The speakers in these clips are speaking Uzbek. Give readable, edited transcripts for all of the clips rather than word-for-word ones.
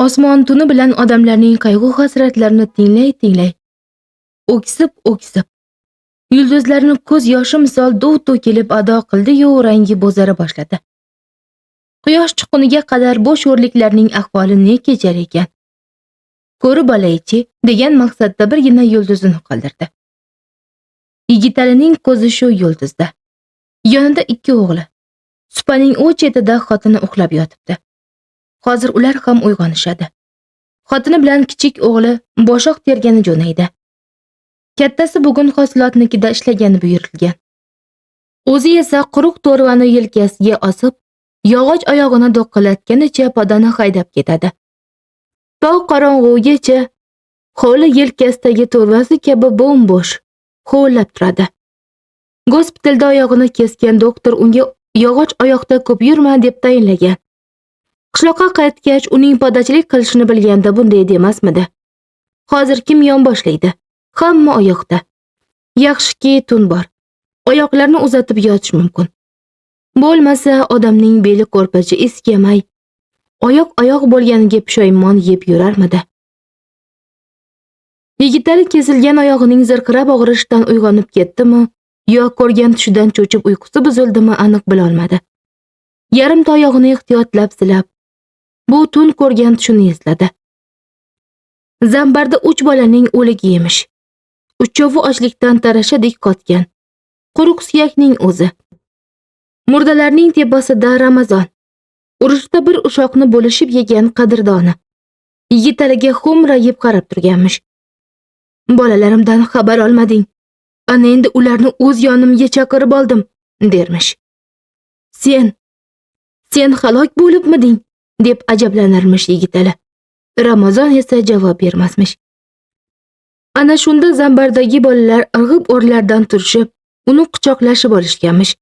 Osmon tuni bilan odamlarning qayg'u-hasratlarini tinglay-tinglay, o'ksib-o'ksib, yulduzlarni ko'z yoshi misol duv-duv kelib ado qildi-yu, rangi bo'zara boshladi. Quyosh chiqquniga qadar bo'sh o'rliklarning ahvoli ne kechar ekan? Ko'rib olaychi degan maqsadda birgina yulduzini qoldirdi. Yigitalining ko'zi shu yulduzda. Yonida ikki o'g'li. Supaning u chetida xotini uxlab yotibdi. Hozir ular ham uyg'onishadi. Xotini bilan kichik o'g'li boshoq tergani jo'naydi. Kattasi bugun hosilotnikida ishlagani buyurilgan. O'zi esa quruq to'rvani yelkasiga osib, yog'och oyog'ini do'qillatganicha podani haydab ketadi. To qorong'ugacha hovli yelkasidagi to'rvasi kabi bo'm-bo'sh, hovullab turadi. Gospitalda oyog'ini kesgan doktor unga yog'och oyoqda ko'p yurma deb tayinlagan. Qishloqqa qaytgach uning podachilik qilishini bilganda bunday demasmidi? Hozir kim yonboshlaydi? Hamma oyoqda. Yaxshiki tun bor. Oyoqlarni uzatib yotish mumkin. Bo'lmasa odamning beli ko'rpacha eskamay, oyoq oyoq bo'lganiga pushaymon yeb yurarmidi? Yigitali kesilgan oyog'ining zirqirab og'rishidan uyg'onib ketdimi, yo ko'rgan tushidan cho'chib uyqusi buzildimi aniq bilolmadi. Yarim oyog'ini ehtiyotlab silab, bu tun ko'rgan tushini esladi. Zambarda 3 bolaning o'ligi emish. Uchovi ochlikdan tarashadek qotgan. Quruq suyakning o'zi. Murdalarning tepasida Ramazon. Urushda bir ushoqni bo'lishib yegan qadrdoni. Yigitaliga xo'mrayib qarab turganmish. Bolalarimdan xabar olmading. Ana endi ularni o'z yonimga chaqirib oldim, dermish. Sen halok bo'libmiding, deb ajablanarmish Yigitali. Ramazon esa javob bermasmish. Ana shunda zambardagi bolalar irg'ib o'rnlaridan turishib, uni quchoqlashib olishganmish.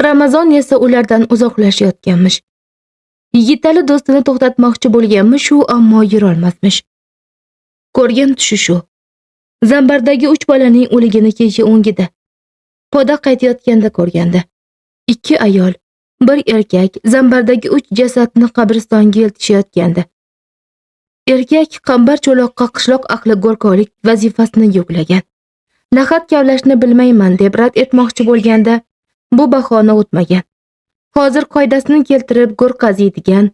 Ramazon esa ulardan uzoqlashayotganmish. Yigitali do'stini to'xtatmoqchi bo'lganmish u, ammo yurolmasmish. Ko'rgan tushi shu. Zambardagi 3 bolaning o'ligini kecha o'ngida. Poda qaytayotganda ko'rgandi. 2 ayol, 1 erkak zambardagi 3 jasadni qabristonga eltishayotgandi. Erkak Qambar Cho'loqqa qishloq ahli go'rkovlik vazifasini yuklagan. Lahad kavlashni bilmayman deb rad etmoqchi bo'lganda bu bahona o'tmagan. Hozir qoidasini keltirib go'r qaziydigan,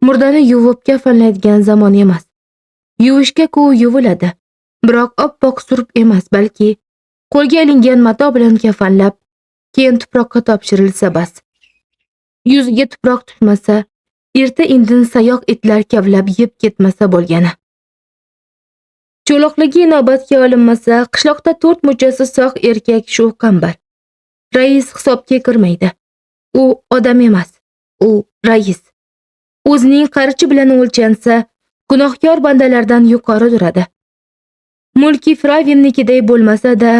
murdani yuvib kafanlaydigan zamon emas. Yuvishga-ku yuviladi. Biroq oppoq surp emas, balki qo'lga ilingan mato bilan kafanlab, keyin tuproqqa topshirilsa bas. Yuziga tuproq tushmasa, erta indin sayoq itlar kavlab yeb ketmasa bo'lgani. Cho'loqligi inobatga olinmasa, qishloqda 4 muchasi sog' erkak shu Qambar. Rais hisobga kirmaydi. U odam emas, u rais. O'zining qarichi bilan o'lchansa, gunohkor bandalardan yuqori turadi. Mulki Firavinnikiday bo'lmasa-da,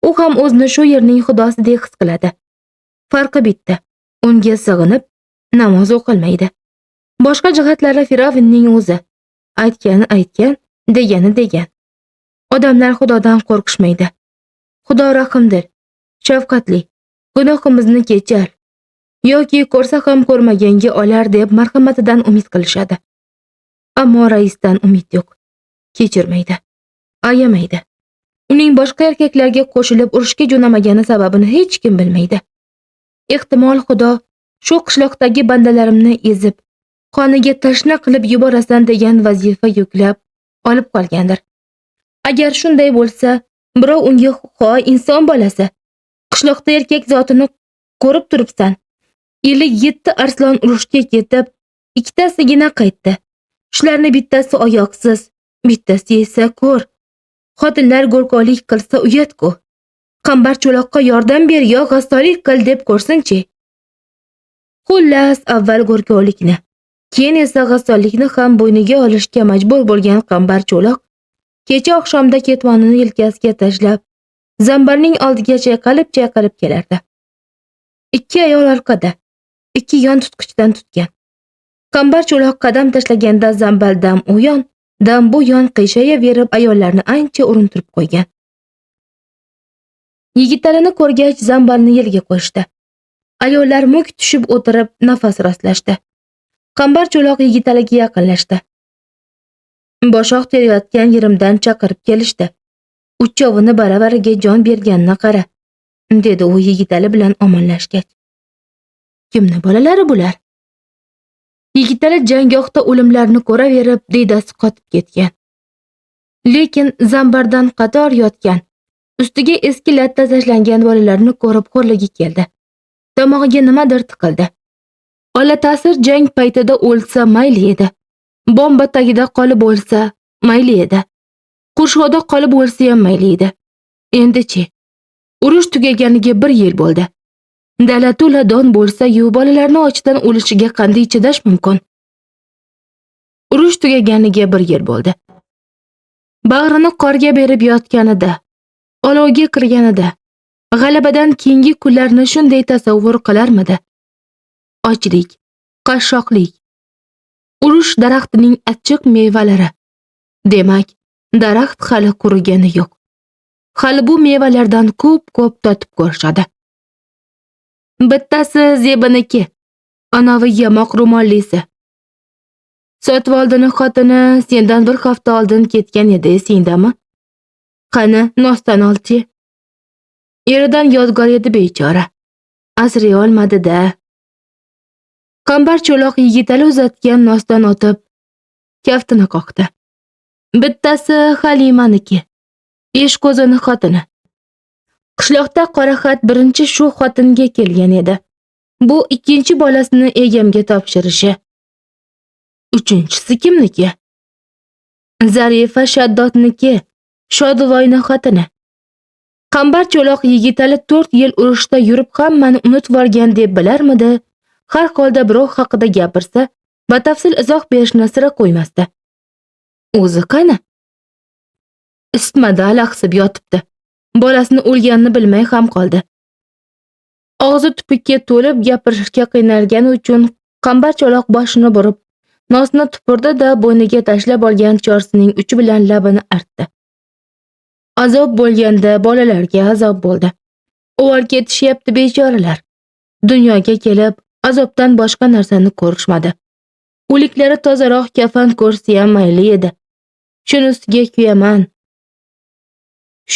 u ham o'zini shu yerning xudosidek his qiladi. Farqi bitta. Unga sig'inib namoz o'qilmaydi. Boshqa jihatlari Firavinning o'zi. Aytgani aytgan, degani degan. Odamlar Xudodan qo'rqishmaydi. Xudo rahimdil, shafqatli, gunohimizni kechar yoki ko'rsa ham ko'rmaganga olar deb marhamatidan umid qilishadi. Ammo raisdan umid yo'q. Kechirmaydi, ayamaydi. Uning boshqa erkaklarga qo'shilib urushga jo'namagani sababini hech kim bilmaydi. Ehtimol Xudo shu qishloqdagi bandalarimni ezib, qoniga tashna qilib yuborasan degan vazifa yuklab olib qolgandir. Agar shunday bo'lsa, birov unga "Hoy inson bolasi, qishloqda erkak zotini ko'rib turibsan. 57 arslon urushga ketib, ikkitasigina qaytdi. Shularni bittasi oyoqsiz, bittasi esa ko'r. Xotinlar go'rkovlik qilsa uyat-ku. Qambar Cho'loqqa yordam ber yo g'assollik qil deb ko'rsinchi." Xullas, avval go'rkovlikni, keyin esa g'assollikni ham bo'yniga olishga majbur bo'lgan Qambar Cho'loq kecha oqshomda ketmonini yelkasiga tashlab, zambarning oldiga chayqalib-chayqalib kelardi. 2 ayol orqada, 2 yon tutqichdan tutgan. Qambar Cho'loq qadam tashlaganda zambal dam u yon, dam bu yon qiyshayaverib ayollarni ancha urintirib qo'ygan. Yigitalini ko'rgach zambalni yerga qo'yishdi. Ayollar muk tushib o'tirib nafas rostlashdi. Qambar Cho'loq Yigitaliga yaqinlashdi. Boshoq terayotgan yerimdan chaqirib kelishdi. Uchovini baravariga jon berganini qara, dedi u Yigitali bilan omonlashgach. Kimni bolalari bular? Yigitali janggohda o'limlarni ko'raverib diydasi qotib ketgan. Lekin zambardan qator yotgan, ustiga eski latta tashlangan bolalarni ko'rib xo'rligi keldi. Tomog'iga nimadir tiqildi. Ola ta'sir jang paytida o'lsa mayli edi. Bomba tagida qolib o'lsa mayli edi. Qurshovda qolib o'lsa ham mayli edi. Endi-chi? Urush tugaganiga 1 yil bo'ldi. Dala to'la don bo'lsa-yu, bolalarni ochdan o'lishiga qanday chidash mumkin? Urush tugaganiga 1 yil bo'ldi. Bag'rini qorga berib yotganida, olovga kirganida, g'alabadan keyingi kunlarni shunday tasavvur qilarmidi? Ochlik, qashshoqlik, urush daraxtining achchiq mevalari. Demak, daraxt hali qurigani yo'q. Hali bu mevalardan ko'p-ko'p totib ko'rishadi. Bittasi Zebiniki, anovi yamoq ro'mollisi. Sotvoldini xotini sendan bir hafta oldin ketgan edi, esingdami? Qani, nosdan olchi. Eridan yodgor edi bechora. Asray olmadi-da. Qambar cho'loq Yigitali uzatgan nosdan otib, kaftini qoqdi. Bittasi Halimaniki, Eshko'zini xotini. Qishloqda qoraxat birinchi shu xotinga kelgan edi. Bu ikkinchi bolasini egamga topshirishi. Uchinchisi kimniki? Zarifa Shaddodniki, Shodivoyni xotini. Qambar cho'loq Yigitali 4 yil urushda yurib hammani unutvorgan deb bilarmidi? Har holda birov haqida gapirsa, batafsil izoh berishni sira qo'ymasdi. O'zi qani? Isitmada alahsib yotibdi. Bolasini o'lganini bilmay ham qoldi. Og'zi tupukka to'lib gapirishga qiynalgani uchun Qambar cho'loq boshini burib, nosni tupurdi-da bo'yniga tashlab olgan chorsining uchi bilan labini artdi. Azob bo'lganda bolalarga azob bo'ldi. Uvol ketishyapti bechoralar. Dunyoga kelib azobdan boshqa narsani ko'rishmadi. O'liklari tozaroq kafan ko'rsa ham mayli edi. Shunisiga kuyaman.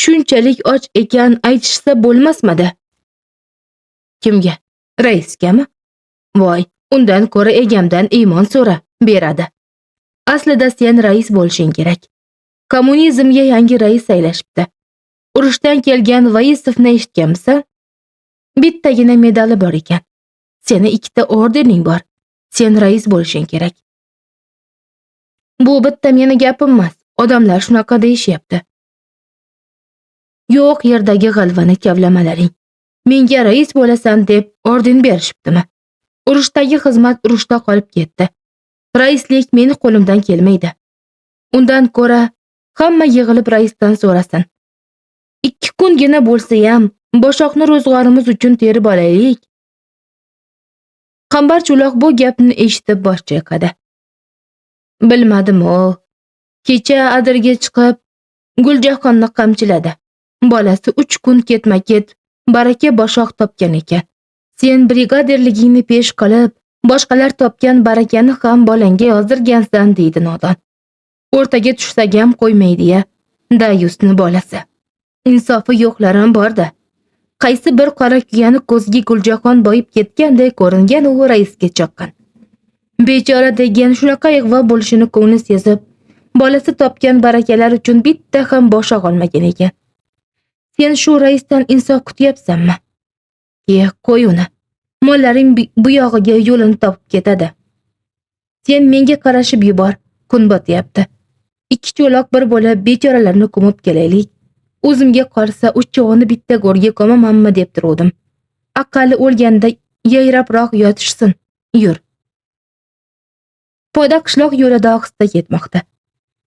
Shunchalik och ekan aytishsa bo'lmasmidi? Kimga? Raisgami? Voy, undan ko'ra egamdan iymon so'ra, beradi. Aslida sen rais bo'lishing kerak. Kommunizmga yangi rais saylashibdi. Urushdan kelgan Vaisovni eshitganmisan? Bittagina medali bor ekan. Seni 2 ta ordening bor. Sen rais bo'lishing kerak. Bu bitta meni gapim emas. Odamlar shunaqa deyishyapti. Yo'q yerdagi g'alvani kavlamalaring. Menga rais bo'lasan deb orden berishibdimi? Urushdagi xizmat urushda qolib ketdi. Raislik meni qo'limdan kelmaydi. Undan ko'ra hamma yig'ilib raisdan so'rasin. 2 kungina bo'lsa ham boshoqni ro'zg'orimiz uchun terib olaylik. Qambar cho'loq bu gapni eshitib bosh chayqadi. Bilmadim-o. Kecha adirga chiqib Guljahonni qamchiladi. Bolasi 3 kun ketma-ket baraka boshoq topgan ekan. Sen brigadirligingni pesh qilib, boshqalar topgan barakani ham bolangga yozdirgansan, deydi nodon. O'rtaga tushsak ham qo'ymaydi-ya, dayusni bolasi. Insofi yo'qlarim borda. Qaysi bir qora kuyani ko'ziga Guljahon boyib ketganday ko'ringan u raisga choqqan. Bechora degan shunaqa ig'vo bo'lishini ko'ngli sezib, bolasi topgan barakalar uchun bitta ham boshoq olmagan ekan. Sen shu raisdan insof kutyapsanmi? Ye, qo'y uni. Mollaring bu yog'iga yo'lini topib ketadi. Sen menga qarashib yubor, kun botyapti. 2 cho'loq bir bo'lib bechoralarni ko'mib kelaylik. O'zimga qolsa uchovini bitta go'rga ko'mamanmi deb turuvdim. Aqalli o'lganda yayrabroq yotishsin. Yur. Poda qishloq yo'lida ohista ketmoqda.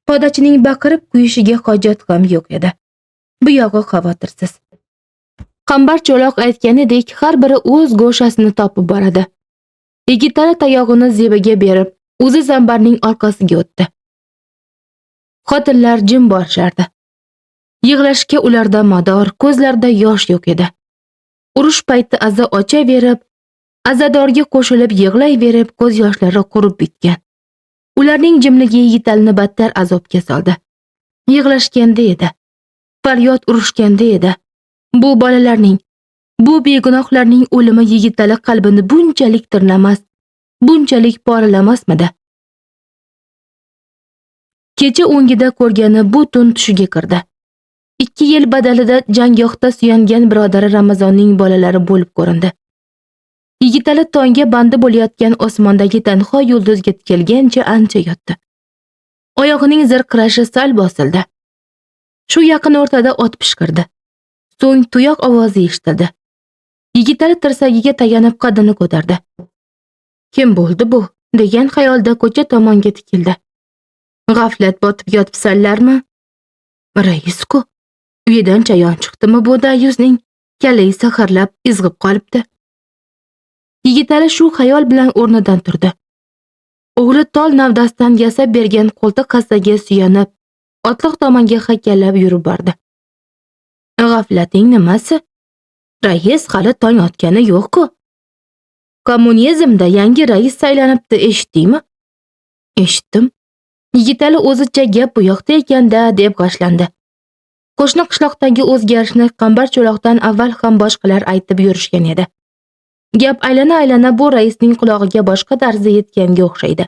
Podachining baqirib kuyishiga hojat ham yo'q edi. Bu yog'i xavotirsiz. Qambar cho'loq aytganidek har biri o'z go'shasini topib boradi. Yigitali tayog'ini Zebiga berib, o'zi zambarning orqasiga o'tdi. Xotinlar jim borishardi. Yig'lashga ularda mador, ko'zlarida yosh yo'q edi. Urush payti aza ochaverib, azadorga qo'shilib yig'layverib, ko'z yoshlari qurib bitgan. Ularning jimligi Yigitalini battar azobga soldi. Yig'lashganda edi. Faryod urishganda edi. Bu bolalarning, bu begunohlarning o'limi Yigitali qalbini bunchalik tirnamas, bunchalik poralamasmidi? Kecha o'ngida ko'rgani bu tun tushiga kirdi. 2 yil badalida janggohda suyangan birodari Ramazonning bolalari bo'lib ko'rindi. Yigitali tongga bandi bo'layotgan osmondagi tanho yulduzga tikilgancha ancha yotdi. Oyog'ining zirqirashi sal bosildi. Shu yaqin o'rtada ot pishqirdi. So'ng tuyoq ovozi eshitildi. Yigitali tirsagiga tayanib qaddini ko'tardi. Kim bo'ldi bu? Degan xayolda ko'cha tomonga tikildi. G'aflat botib yotibsanlarmi? Rais-ku. Uyidan chayon chiqdimi bu dayuzning? Kallasi saharlab izg'ib qolibdi. Yigitali shu xayol bilan o'rnidan turdi. O'g'li tol navdasidan yasab bergan qo'ltiq hassaga suyanib, otliq tomonga haykallab yurib bordi. G'aflating nimasi? Rais hali tong otgani yo'q-ku. Kommunizmda yangi rais saylanibdi, eshitdingmi? Eshitdim. Yigitali o'zicha gap bu yoqda ekan-da deb g'ashlandi. Qo'shni qishloqdagi o'zgarishni Qambar cho'loqdan avval ham boshqalar aytib yurishgan edi. Gap aylana-aylana bu raisning qulog'iga boshqa tarzda yetganga o'xshaydi.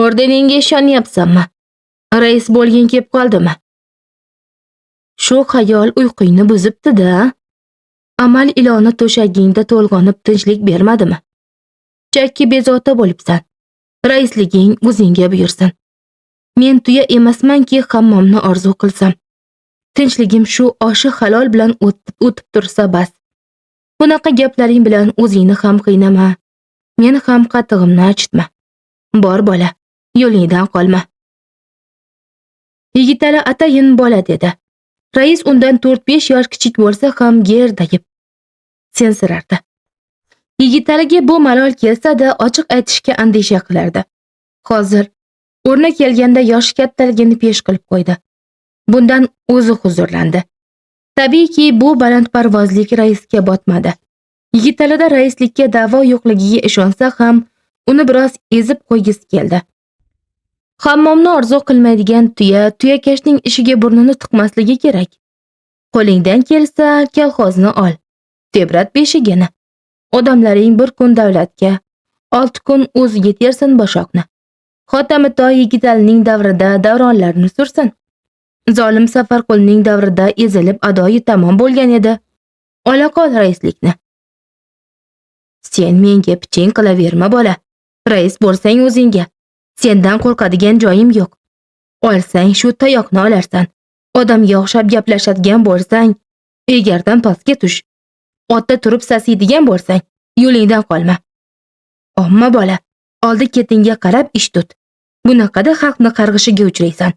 Ordeningga ishonyapsanmi? Rais bo'lging kelib qoldimi? Shu xayol uyqungni buzibdi-da. Amal iloni to'shagingda to'lg'onib tinchlik bermadimi? Chakki bezovta bo'libsan. Raisliging o'zingga buyursin. Men tuya emasmanki hammomni orzu qilsam. Tinchligim shu oshi halol bilan o'tib tursa bas. Bunaqa gaplaring bilan o'zingni ham qiynama. Meni ham qatig'imni achitma. Bor bola, yo'lingdan qolma. Yigitali atayin bola dedi. Rais undan 4-5 yosh kichik bo'lsa ham gerdayib sensirardi. Yigitaliga bu malol kelsa-da ochiq aytishga andisha qilardi. Hozir o'rni kelganda yoshi kattaligini pesh qilib qo'ydi. Bundan o'zi huzurlandi. Tabiiyki, bu balandparvozlik raisga botmadi. Yigitalida raislikka da'vo yo'qligiga ishonsa ham, uni biroz ezib qo'ygisi keldi. Hammomni orzu qilmaydigan tuya tuyakashning ishiga burnini tiqmasligi kerak. Qo'lingdan kelsa, kolxozni ol. Tebrat beshigini. Odamlaring bir kun davlatga, 6 kun o'ziga tersin boshoqni. Xotamitoy Yigitalining davrida davronlarni sursin. Zolim Safarqulning davrida ezilib adoyi tamom bo'lgan edi. Ola qol raislikni. Sen menga piching qilaverma bola. Rais bo'lsang o'zingga. Sendan qo'rqadigan joyim yo'q. Olsang shu tayoqni olarsan. Odamga o'xshab gaplashadigan bo'lsang, egardan pastga tush. Otda turib sasiydigan bo'lsang, yo'lingdan qolma. Omma bola, oldi ketingga qarab ish tut. Bunaqada xalqni qarg'ishiga uchraysan.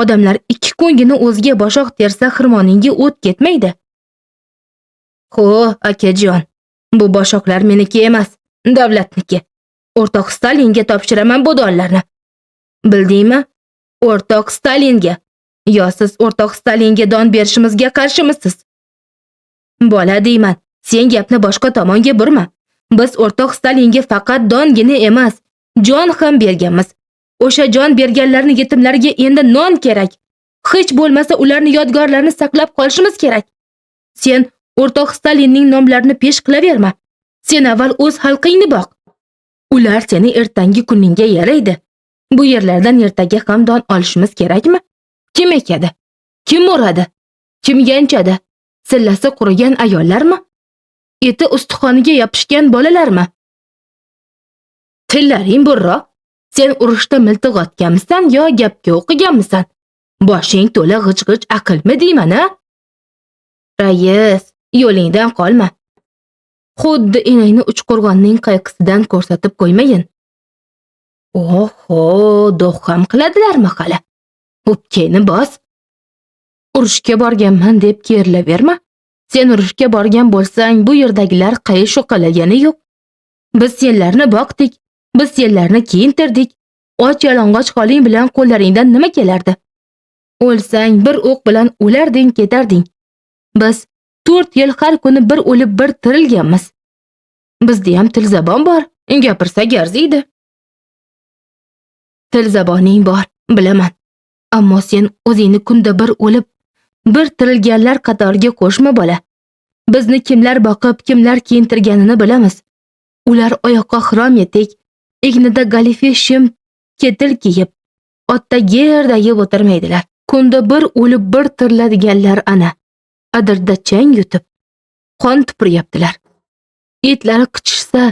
Odamlar 2 kungina o'ziga boshoq tersa xirmoningga o't ketmaydi. Xo, akajon, bu boshoqlar meniki emas, davlatniki. O'rtoq Stalinga topshiraman bu donlarni. Bildingmi? O'rtoq Stalinga. Yo siz o'rtoq Stalinga don berishimizga qarshimisiz? Bola deyman, sen gapni boshqa tomonga burma. Biz o'rtoq Stalinga faqat dongina emas, jon ham berganmiz. O'sha jon berganlarni yetimlariga endi non kerak. Hech bo'lmasa ularni yodgorlarini saqlab qolishimiz kerak. Sen o'rtoq Stalinning nomlarini pesh qilaverma. Sen avval o'z xalqingni boq. Ular seni ertangi kuningga yaraydi. Bu yerlardan ertaga ham don olishimiz kerakmi? Kim ekadi? Kim o'radi? Kim yanchadi? Sillasi qurigan ayollarmi? Eti ustixoniga yopishgan bolalarmi? Tillaring burro. Sen urushda miltiq otganmisan yo gapga o'qiganmisan? Boshing to'la g'ij-g'ij aqlmi deyman, a? Rais, yo'lingdan qolma. Xuddi enangni Uchqo'rg'onning qayqisidan ko'rsatib qo'ymayin. Oho, do'q ham qiladilarmi hali? O'pkangni bos. Urushga borganman deb kerilaverma. Sen urushga borgan bo'lsang, bu yerdagilar qayish uqalagani yo'q. Biz senlarni boqdik, biz senlarni kiyintirdik. Och yalang'och holing bilan qo'llaringdan nima kelardi? O'lsang bir o'q bilan o'larding, ketarding. Biz 4 yil har kuni bir o'lib bir tirilganmiz. Bizda ham til zabon bor, gapirsak arziydi. Til zaboning bor, bilaman. Ammo sen o'zingni kunda bir o'lib, bir tirilganlar qatoriga qo'shma, bola. Bizni kimlar boqib, kimlar kiyintirganini bilamiz. Ular oyoqqa xrom etik, egnida galife shim ketil kiyib, otda gerdayib o'tirmaydilar. Kunda bir o'lib bir tiriladiganlar ana, adirda chang yutib, qon tupuryaptilar. Etlari qichishsa,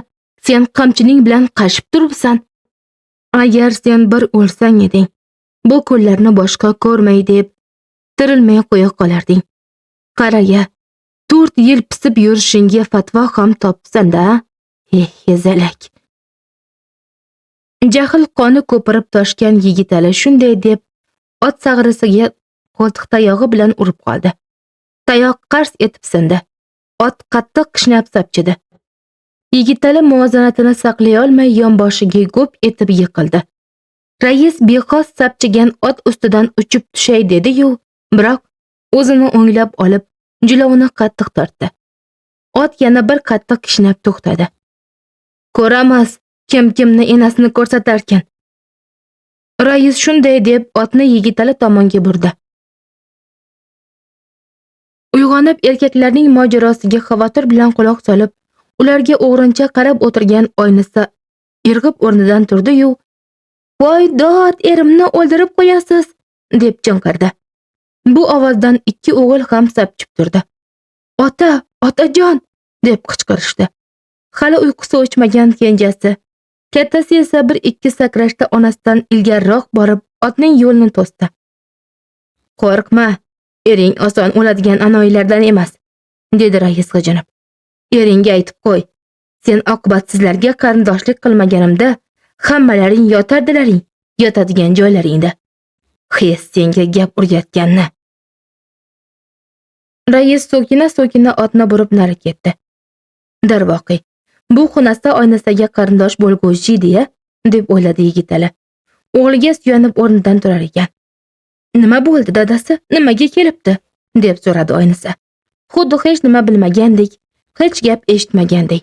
sen qamchining bilan qashib turibsan. Agar sen bir o'lsang eding, bu kunlarni boshqa ko'rmay deb tirilmay qo'ya qolarding. Qaraya, 4 yil pisib yurishingga fatvo ham topibsan-da. Eh, hezalak. Jahl qoni ko'pirib toshgan Yigitali shunday deb ot sag'risiga qo'ltiq tayog'i bilan urib qoldi. Tayoq qars etib sindi. Ot qattiq kishnab sapchidi. Yigitali muvozanatini saqlay olmay yonboshiga go'p etib yiqildi. Rais bexos sapchigan ot ustidan uchib tushay dedi-yu, biroq o'zini o'nglab olib, jilovini qattiq tortdi. Ot yana bir qattiq kishnab to'xtadi. Ko'ramiz, kim kimni enasini ko'rsatarkan. Rais shunday deb otni Yigitali tomonga burdi. Uyg'onib erkaklarning mojarosiga xavotir bilan quloq solib, ularga o'g'rincha qarab o'tirgan Oynisa irg'ib o'rnidan turdi-yu, "Voy dod, erimni o'ldirib qo'yasiz!" deb chinqirdi. Bu ovozdan ikki o'g'il ham sapchib turdi. "Ota, otajon!" deb qichqirishdi. Hali uyqusi o'chmagan kenjasi, kattasi esa bir ikki sakrashda onasidan ilgariroq borib, otning yo'lini to'sdi. "Qo'rqma, ering oson o'ladigan anoyilardan emas", dedi rais g'ijinib. "Eringga aytib qo'y, sen oqibatsizlarga qarindoshlik qilmaganimda hammalaring yotardilaring yotadigan joylaringda. Hes senga gap o'rgatganni." Rais so'kina-so'kina otni burib nari ketdi. Darvoqe, bu xunasa Oynisaga qarindosh bo'lguvchi deya, deb o'yladi Yigitali. O'g'liga suyanib o'rnidan turar ekan. "Nima bo'ldi, dadasi? Nimaga kelibdi?" deb so'radi Oynisa. Xuddi hech nima bilmagandek, hech gap eshitmagandek.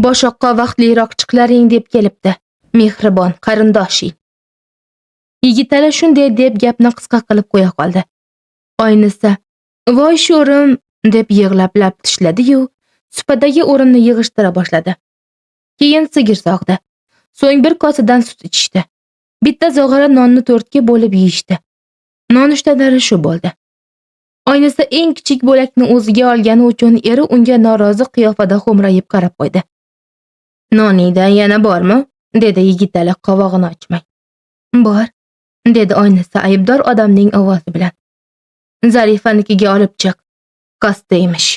"Boshoqqa vaqtliroq chiqlaring deb kelibdi, mehribon qarindoshing." Yigitali shunday deb gapni qisqa qilib qo'ya qoldi. Oynisa, "Voy sho'rim", deb yig'lab lab tishladi-yu, supadagi o'rinni yig'ishtira boshladi. Keyin sigir sog'di. So'ng bir kosadan sut ichishdi. Bitta zog'ora nonni 4ga bo'lib yeyishdi. Nonushtalari shu bo'ldi. Oynisa eng kichik bo'lakni o'ziga olgani uchun eri unga norozi qiyofada xo'mrayib qarab qo'ydi. "Noningdan yana bormi?" dedi Yigitali qovog'ini ochmay. "Bor", dedi Oynisa aybdor odamning ovozi bilan. "Zarifanikiga olib chiq. Xasta emish.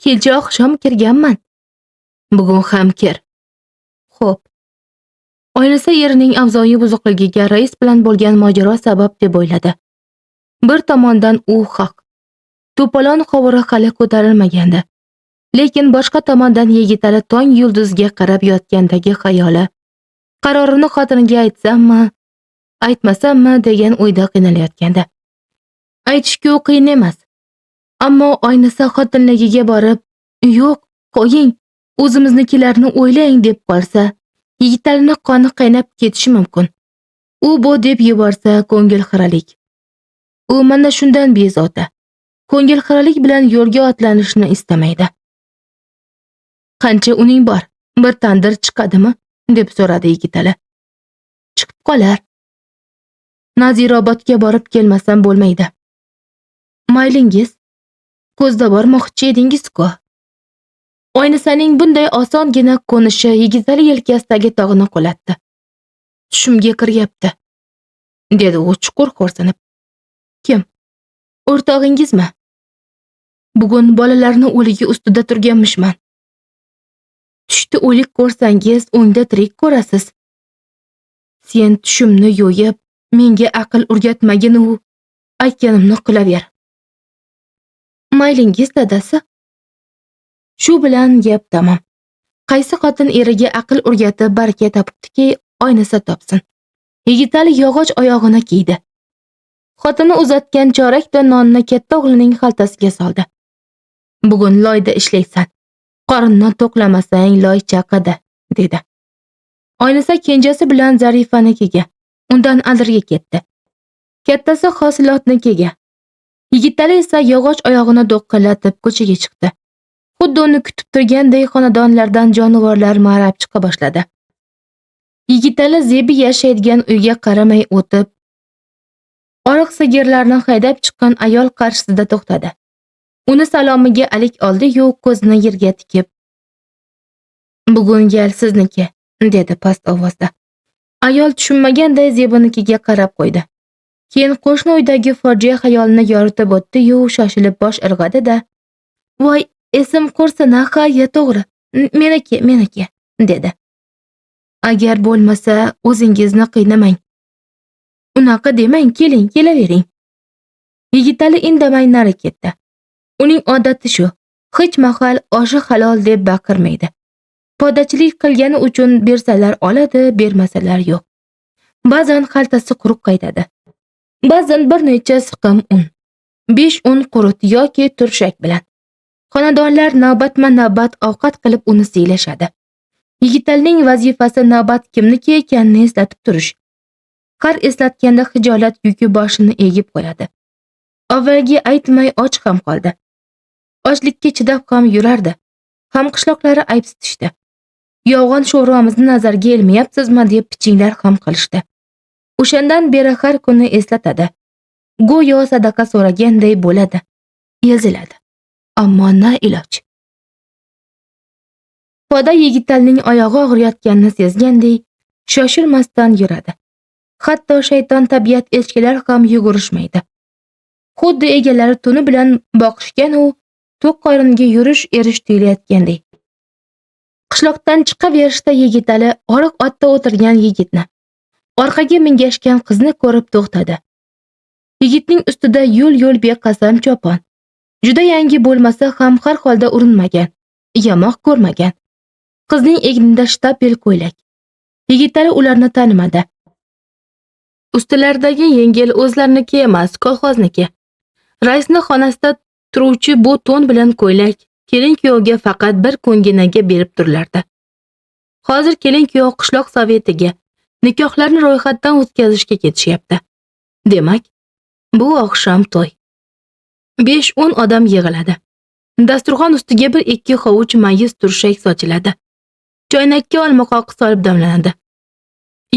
Kecha oqshom kirganman. Bugun ham kir." "Xo'p." Oynisa erining avzoyi buzuqligiga rais bilan bo'lgan mojaro sabab deb o'yladi. Bir tomondan u haq. To'polon qovuri hali ko'tarilmagandi. Lekin boshqa tomondan Yigitali tong yulduzga qarab yotgandagi xayoli, qarorini xotiniga aytsammi, aytmasammi degan o'yda qiynalayotgandi. Aytishku qiyin emas. Ammo Oynisa xotinligiga borib, "Yo'q, qo'ying, o'zimiznikilarni o'ylang" deb qolsa, Yigitalining qoni qaynab ketishi mumkin. U bu deb yuborsa ko'ngil xiralik. U mana shundan bezovta. Ko'ngil xiralik bilan yo'lga otlanishni istamaydi. "Qancha uning bor? Bir tandir chiqadimi?" deb so'radi Yigitali. "Chiqib qolar. Nazirobodga borib kelmasam bo'lmaydi." "Maylingiz. Ko'zda bormoqchi edingiz-ku." Oynisaning bunday osongina ko'nishi Yigitali yelkasidagi tog'ni qulatdi. "Tushimga kiryapti", dedi u chuqur xo'rsinib. "Kim? O'rtog'ingizmi? Bugun bolalarni o'ligi ustida turganmishman. Tushda o'lik ko'rsangiz, o'ngda tirik ko'rasiz. Sen tushimni yo'yib, menga aql o'rgatmagin u, aytganimni qilaver." "Maylingiz, dadasi." Shu bilan gap tamom. Qaysi xotin eriga aql o'rgatib baraka topibdiki, Oynisa topsin. Yigitali yog'och oyog'ini kiydi. Xotini uzatgan chorakda nonni katta o'g'lining xaltasiga soldi. "Bugun loyda ishlaysan. Qorinni to'qlamasang loy chaqadi", dedi. Oynisa kenjasi bilan Zarifanikiga, undan adirga ketdi. Kattasi Hosilotnikiga. Yigitali esa yog'och oyog'ini do'qillatib ko'chaga chiqdi. Xuddi uni kutib turganday xonadonlardan jonivorlar marab chiqa boshladi. Yigitali Zebi yashaydigan uyga qaramay o'tib, oriq sigirlarni haydab chiqqan ayol qarshisida to'xtadi. Uni salomiga alik oldi-yu, ko'zini yerga tikib, "Bugun gal sizniki", dedi past ovozda. Ayol tushunmaganday Zebinikiga qarab qo'ydi. Keyin qo'shni uydagi fojia xayolini yoritib o'tdi-yu, shoshilib bosh irg'adi-da, "Voy, esim qursin, ha, ya to'g'ri. Meniki, meniki", dedi. "Agar bo'lmasa, o'zingizni qiynamang. Unaqa demang, keling, kelavering." Yigitali indamay nari ketdi. Uning odati shu, hech mahal oshi halol deb baqirmaydi. Podachilik qilgani uchun bersalar oladi, bermasalar yo'q. Ba'zan xaltasi quruq qaytadi. Ba'zan bir necha siqim un, 5-10 qurut yoki turshak bilan. Xonadonlar navbatma-navbat ovqat qilib uni siylashadi. Yigitalining vazifasi navbat kimniki ekanini eslatib turish. Har eslatganda hijolat yuki boshini egib qo'yadi. Avvalgi aytmay och ham qoldi. Ochlikka chidab ham yurardi. Ham qishloqlari aybsitishdi. Yolg'on sho'rvamizni nazarga ilmayapsizmi deb pichinglar ham qilishdi. O'shandan beri har kuni eslatadi. Go'yo sadaqa so'raganday bo'ladi. Eziladi. Ammo na iloj. Poda Yigitalining oyog'i og'riyotganini sezgandek shoshilmasdan yuradi. Hatto shayton tabiat echkilar ham yugurishmaydi. Xuddi egalari tuni bilan boqishgan u to'q qoringa yurish erish tuyulayotgandek. Qishloqdan chiqaverishda Yigitali oriq otda o'tirgan yigitni, orqaga mingashgan qizni ko'rib to'xtadi. Yigitning ustida yo'l-yo'l beqasam chopon. Juda yangi bo'lmasa ham har holda urinmagan, yamoq ko'rmagan. Qizning egnida shtapel ko'ylak. Yigitali ularni tanimadi. Ustilaridagi yengil o'zlariniki emas, kolxozniki. Raisni xonasida turuvchi bu to'n bilan ko'ylak kelin kuyovga faqat bir kunginaga berib turilardi. Hozir kelin kuyov qishloq sovetiga nikohlarni ro'yxatdan o'tkazishga ketishyapti. Demak, bu oqshom to'y. 5-10 odam yig'iladi. Dasturxon ustiga 1-2 hovuch mayiz turshak sochiladi. Choynakka olmaqoq solib damlanadi.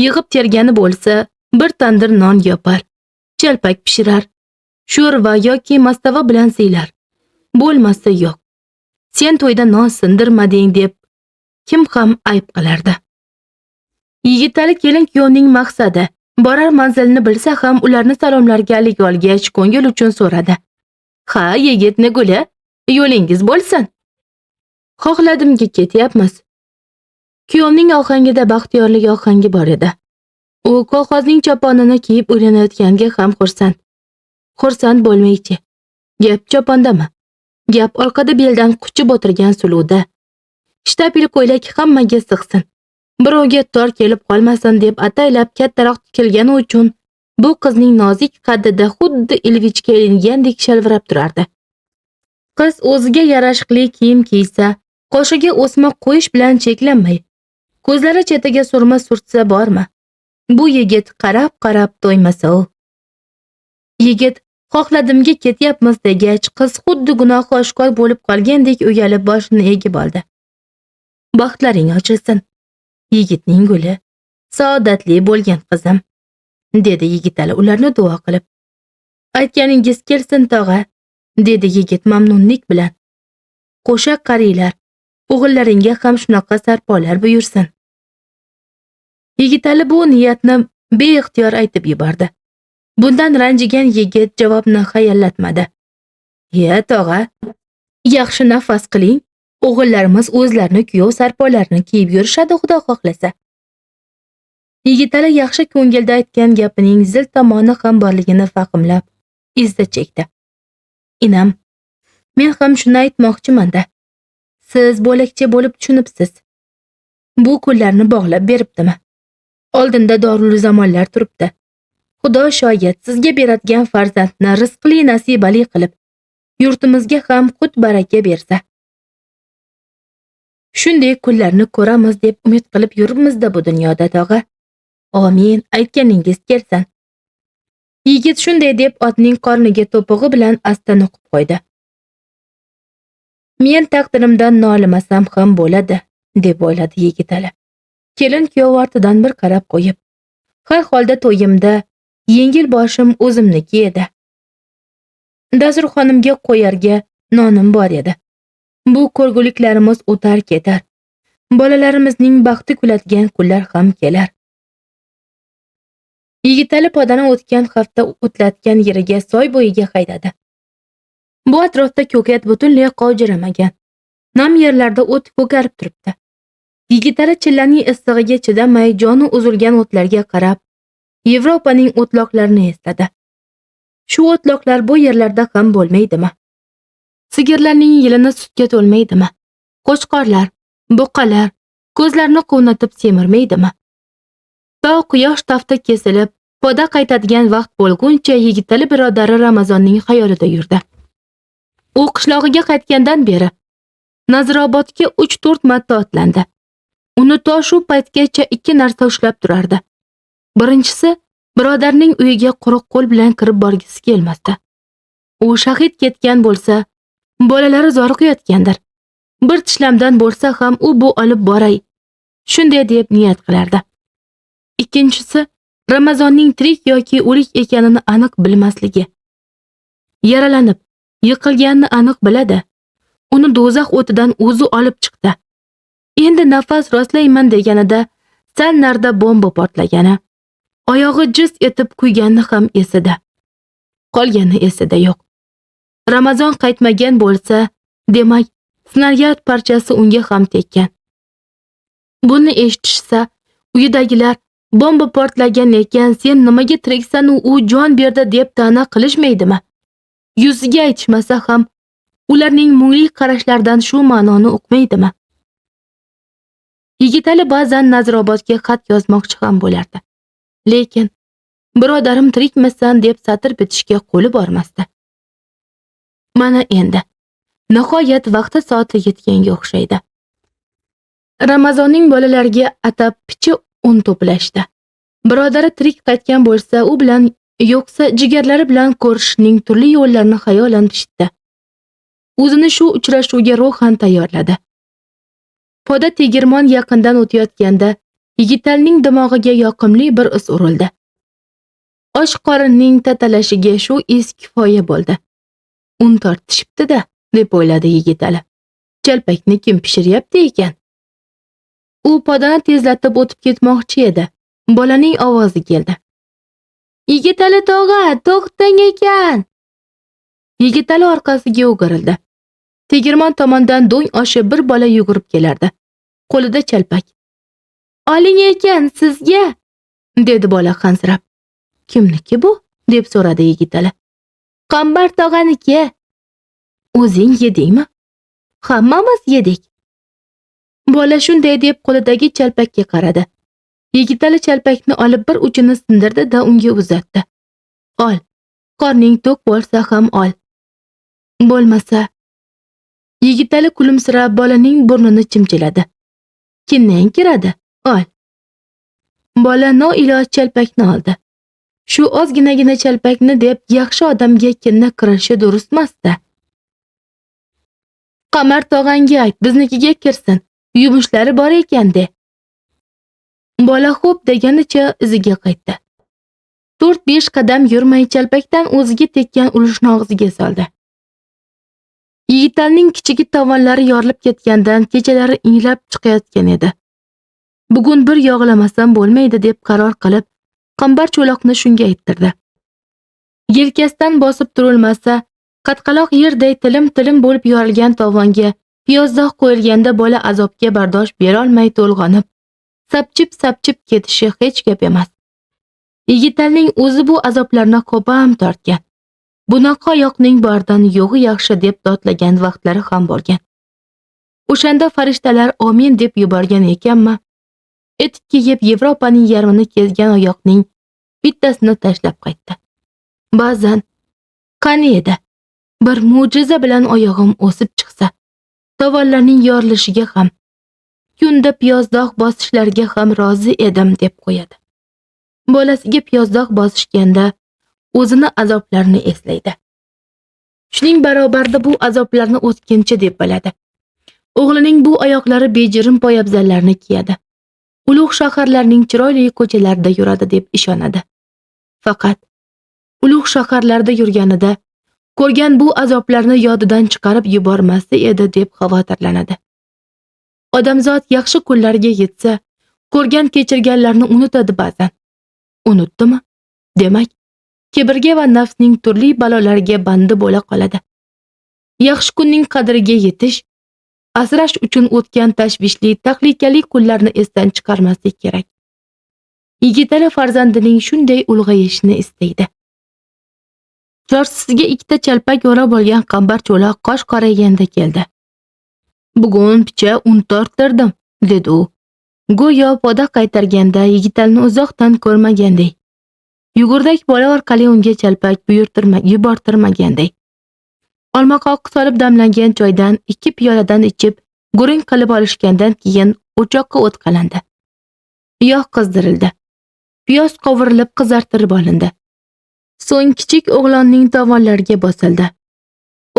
Yig'ib tergani bo'lsa, bir tandir non yopar, chalpak pishirar, sho'rva yoki mastava bilan siylar. Bo'lmasa yo'q. Sen to'yda non sindirmading deb kim ham ayb qilardi. Yigitali kelin kuyovning maqsadi, borar manzilini bilsa ham ularni salomlarga alik olgach ko'ngil uchun so'radi. "Ha, yigitni guli, yo'lingiz bo'lsin." "Xohladimga ketyapmiz." Kuyovning ohangida baxtiyorlik ohangi bor edi. U kolxozning choponini kiyib uylanayotganga ham xursand. Xursand bo'lmaychi. Gap chopondami? Gap orqada beldan quchib o'tirgan suluvda. Shtapel ko'ylak hammaga sig'sin, birovga tor kelib qolmasin deb ataylab kattaroq tikilgani uchun bu qizning nozik qaddida xuddi ilvichga ilingandek shalvirab turardi. Qiz o'ziga yarashiqli kiyim kiysa, qoshiga o'sma qo'yish bilan cheklanmay, ko'zlari chetiga surma surtsa bormi? Bu yigit qarab-qarab to'ymasa u. Yigit xohladimga ketyapmiz degach, qiz xuddi gunohi oshkor bo'lib qolgandek uyalib boshini egib oldi. "Baxtlaring ochilsin, yigitning guli, saodatli bo'lgan qizim", dedi Yigitali ularni duo qilib. "Aytganingiz kelsin tog'a", dedi yigit mamnunlik bilan. "Qo'sha qariylar, o'g'illaringga ham shunaqa sarpolar buyursin." Yigitali bu niyatni beixtiyor aytib yubordi. Bundan ranjigan yigit javobni hayallatmadi. "Ya tog'a, yaxshi nafas qiling, o'g'illarimiz o'zlarini kuyov sarpolarini kiyib yurishadi, xudo xohlasa." Yigitali yaxshi ko'ngilda aytgan gapining zil tomoni ham borligini fahmlab, izza chekdi. "Inam, men ham shuni aytmoqchiman-da. Siz bo'lakcha bo'lib tushunibsiz. Bu kunlarni bog'lab beribdimi? Oldinda dorul zamonlar turibdi. Xudo shoyat sizga beradigan farzandni rizqli nasibali qilib, yurtimizga ham qut baraka bersa. Shunday kunlarni ko'ramiz deb umid qilib yuribmiz-da bu dunyoda, tog'a. Amin, aytganingiz kelsin. Yigit shunday deb otning qorniga to'pig'i bilan asta nuqib qo'ydi. Men taqdirimdan nolimasam ham bo'ladi, deb o'yladi Yigitali. Kelin kuyov ortidan bir qarab qo'yib, har holda to'yimda yengil boshim o'zimniki edi. Dasturxonimga qo'yarga nonim bor edi. Bu ko'rguliklarimiz o'tar ketar. Bolalarimizning baxti kuladigan kunlar ham kelar. Yigitali podani o'tgan hafta o'tlatgan yeriga, soy bo'yiga haydadi. Bu atrofda ko'kat butunlay qovjiramagan. Nam yerlarda o't ko'karib turibdi. Yigitali chillaning issig'iga chidamay joni uzilgan o'tlarga qarab, Yevropaning o'tloqlarini esladi. Shu o'tloqlar bu yerlarda ham bo'lmaydimi? Sigirlarning yilini sutga to'lmaydimi? Qo'chqorlar, buqalar ko'zlarini quvnatib semirmaydimi? To quyosh tafti kesilib, poda qaytadigan vaqt bo'lguncha Yigitali birodari Ramazonning xayolida yurdi. U qishlog'iga qaytgandan beri Nazirobodga 3-4 marta otlandi. Uni to shu paytgacha ikki narsa ushlab turardi. Birinchisi, birodarning uyiga quruq qo'l bilan kirib borgisi kelmasdi. U shahid ketgan bo'lsa, bolalari zoriqayotgandir. Bir tishlamdan bo'lsa ham u bu olib boray. Shunday deb niyat qilardi. Ikkinchisi, Ramazonning tirik yoki o'lik ekanini aniq bilmasligi. Yaralanib, yiqilganini aniq biladi. Uni do'zax o'tidan o'zi olib chiqdi. Endi nafas rostlayman deganida sal narda bomba portlagani, oyog'i jiz etib kuygani ham esida. Qolgani esida yo'q. Ramazon qaytmagan bo'lsa, demak, snaryad parchasi unga ham tekkan. Buni eshitishsa, uyidagilar bomba portlagan ekan, sen nimaga tiriksan, u jon berdi deb ta'na qilishmaydimi? Yuziga aytishmasa ham ularning mungli qarashlaridan shu ma'noni uqmaydimi? Yigitali ba'zan Nazirobodga xat yozmoqchi ham bo'lardi. Lekin birodarim tirikmisan deb satr bitishga qo'li bormasdi. Mana endi nihoyat vaqti soati yetganga o'xshaydi. Ramazonning bolalariga atab picha un to'plashdi. Birodari tirik qaytgan bo'lsa, u bilan yo'qsa jigarlari bilan ko'rishishning turli yo'llarini xayolan pishitdi. O'zini shu uchrashuvga ruhan tayyorladi. Poda tegirmon yaqindan o'tayotganda Yigitalining dimog'iga yoqimli bir is urildi. Och qorinning tatalashiga shu is kifoya bo'ldi. Un tortishibdi-da, deb o'yladi Yigitali. Chalpakni kim pishiryapti ekan? U podani tezlatib o'tib ketmoqchi edi. Bolaning ovozi keldi. Yigitali tog'a, to'xtang ekan. Yigitali orqasiga o'girildi. Tegirmon tomondan do'ng oshib bir bola yugurib kelardi. Qo'lida chalpak. Oling ekan sizga, dedi bola hansirab. Kimniki bu? Deb so'radi Yigitali. Qambar tog'aniki. O'zing yedingmi? Hammamiz yedik. Bola shunday deb qo'lidagi chalpakka qaradi. Yigitali chalpakni olib bir uchini sindirdi da unga uzatdi. Ol. Qorning to'q bo'lsa ham ol. Bo'lmasa. Yigitali kulimsirab bolaning burnini chimchiladi. Kinnang kiradi. Ol. Bola noiloj chalpakni oldi. Shu ozginagina chalpakni deb yaxshi odamga kinna kirishi durustmasdi. Qamar tog'angga ayt, biznikiga kirsin. Yumushlari bor ekan de. Bola xo'p deganicha iziga qaytdi. 4-5 qadam yurmay chalpakdan o'ziga tekkan ulushni og'ziga soldi. Yigitalining kichigi tovonlari yorilib ketgandan kechalari inglab chiqayotgan edi. Bugun bir yog'lamasam bo'lmaydi deb qaror qilib, Qambar cho'loqni shunga ayttirdi. Yelkasidan bosib turilmasa, qatqaloq yerday tilim-tilim bo'lib yorilgan tovonga piyozdoq qo'yilganda bola azobga bardosh berolmay to'lg'onib, sapchib-sapchib ketishi hech gap emas. Yigitalining o'zi bu azoblarni ko'pam tortgan. Bunaqa oyoqning boridan yo'g'i yaxshi deb dodlagan vaqtlari ham bo'lgan. O'shanda farishtalar omin deb yuborgan ekanmi? Etik kiyib Yevropaning yarmini kezgan oyoqning bittasini tashlab qaytdi. Ba'zan qani edi bir mo'jiza bilan oyog'im o'sib chiqsa, tovonlarning yorilishiga ham, kunda piyozdoq bosishlariga ham rozi edim deb qo'yadi. Bolasiga piyozdoq bosishganda o'zini azoblarini eslaydi. Shuning barobarida bu azoblarni o'tkinchi deb biladi. O'g'lining bu oyoqlari bejirim poyabzallarni kiyadi. Ulug' shaharlarning chiroyli ko'chalarida yuradi deb ishonadi. Faqat ulug' shaharlarda yurganida ko'rgan bu azoblarni yodidan chiqarib yubormasa edi deb xavotirlanadi. Odamzod yaxshi kunlarga yetsa, ko'rgan kechirganlarni unutadi ba'zan. Unutdimi? Demak, kibrga va nafsning turli balolariga bandi bo'la qoladi. Yaxshi kunning qadriga yetish, asrash uchun o'tgan tashvishli, tahlikali kunlarni esdan chiqarmaslik kerak. Yigitali farzandining shunday ulg'ayishini istaydi. Chorsisiga ikkita chalpak o'rab olgan Qambar cho'loq qosh qorayganda keldi. Bugun picha un torttirdim, dedi u. Go'yo poda qaytarganda Yigitalini uzoqdan ko'rmaganday. Yugurdak bola orqali unga chalpak yubortirmaganday. Olma qoqi solib damlangan choydan 2 piyoladan ichib, gurung qilib olishgandan keyin o'choqqa o't qalandi. Yog' qizdirildi. Piyoz qovurilib qizartirib olindi. So'ng kichik o'g'lonning tovonlariga bosildi.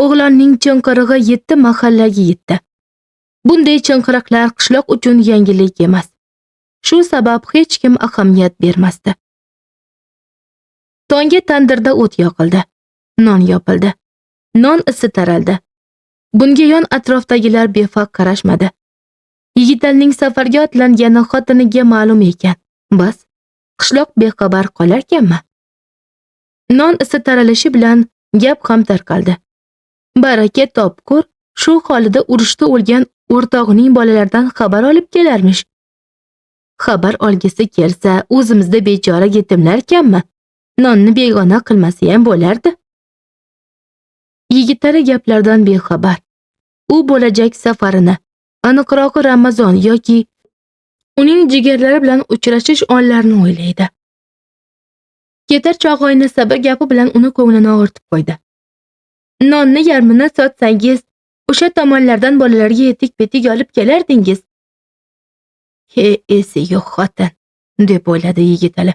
O'g'lonning chinqirig'i 7 mahallaga yetdi. Bunday chinqiriqlar qishloq uchun yangilik emas. Shu sabab hech kim ahamiyat bermasdi. Tongga tandirda o't yoqildi. Non yopildi. Non isi taraldi. Bunga yon atrofdagilar befarq qarashmadi. Yigitalining safarga otlangani xotiniga ma'lum ekan. Bas, qishloq bexabar qolarkanmi? Non isi taralishi bilan gap ham tarqaldi. Baraka topkur shu holida urushda o'lgan o'rtog'ining bolalaridan xabar olib kelarmish. Xabar olgisi kelsa, o'zimizda bechora yetimlar kammi? Nonni begona qilmasa ham bo'lardi. Yigitali gaplardan bexabar. U bo'lajak safarini, aniqrog'i Ramazon yoki uning jigarlari bilan uchrashish onlarini o'ylaydi. Ketar chog'oyni sabr gapi bilan uni ko'nglini og'ritib qo'ydi. Nonni yarmini sotsangiz, o'sha tomonlardan bolalarga etik-petik olib kelardingiz. He, esi yo'q xotin, deb o'yladi Yigitali.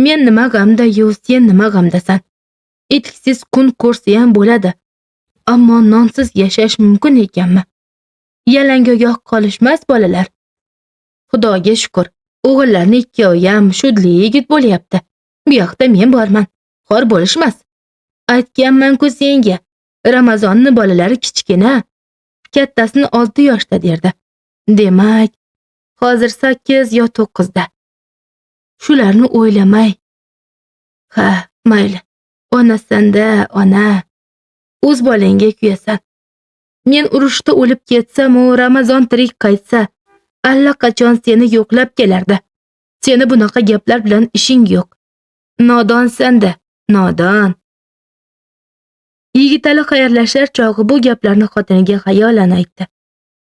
Men nima g'amda-yu, sen nima g'amdasan? Etiksiz kun ko'rsa ham bo'ladi. Ammo nonsiz yashash mumkin ekanmi? Yalangoyoq qolishmas bolalar. Xudoga shukr, o'g'illarni ikkovi ham shudli yigit bo'lyapti. Bu yoqda men borman, xor bo'lishmas. Aytganman-ku senga, Ramazonni bolalari kichkina, kattasini 6 yoshda derdi. Demak, hozir 8 yo 9da. Shularni o'ylamay. Ha, mayli. Onasanda, ona. O'z bolangga kuyasan. Men urushda o'lib ketsam, u Ramazon tirik qaytsa, allaqachon seni yo'qlab kelardi. Seni bunaqa gaplar bilan ishing yo'q. Nodonsan-da, nodon. Yigitali xayrlashar chog'i bu gaplarni xotiniga xayolan aytdi.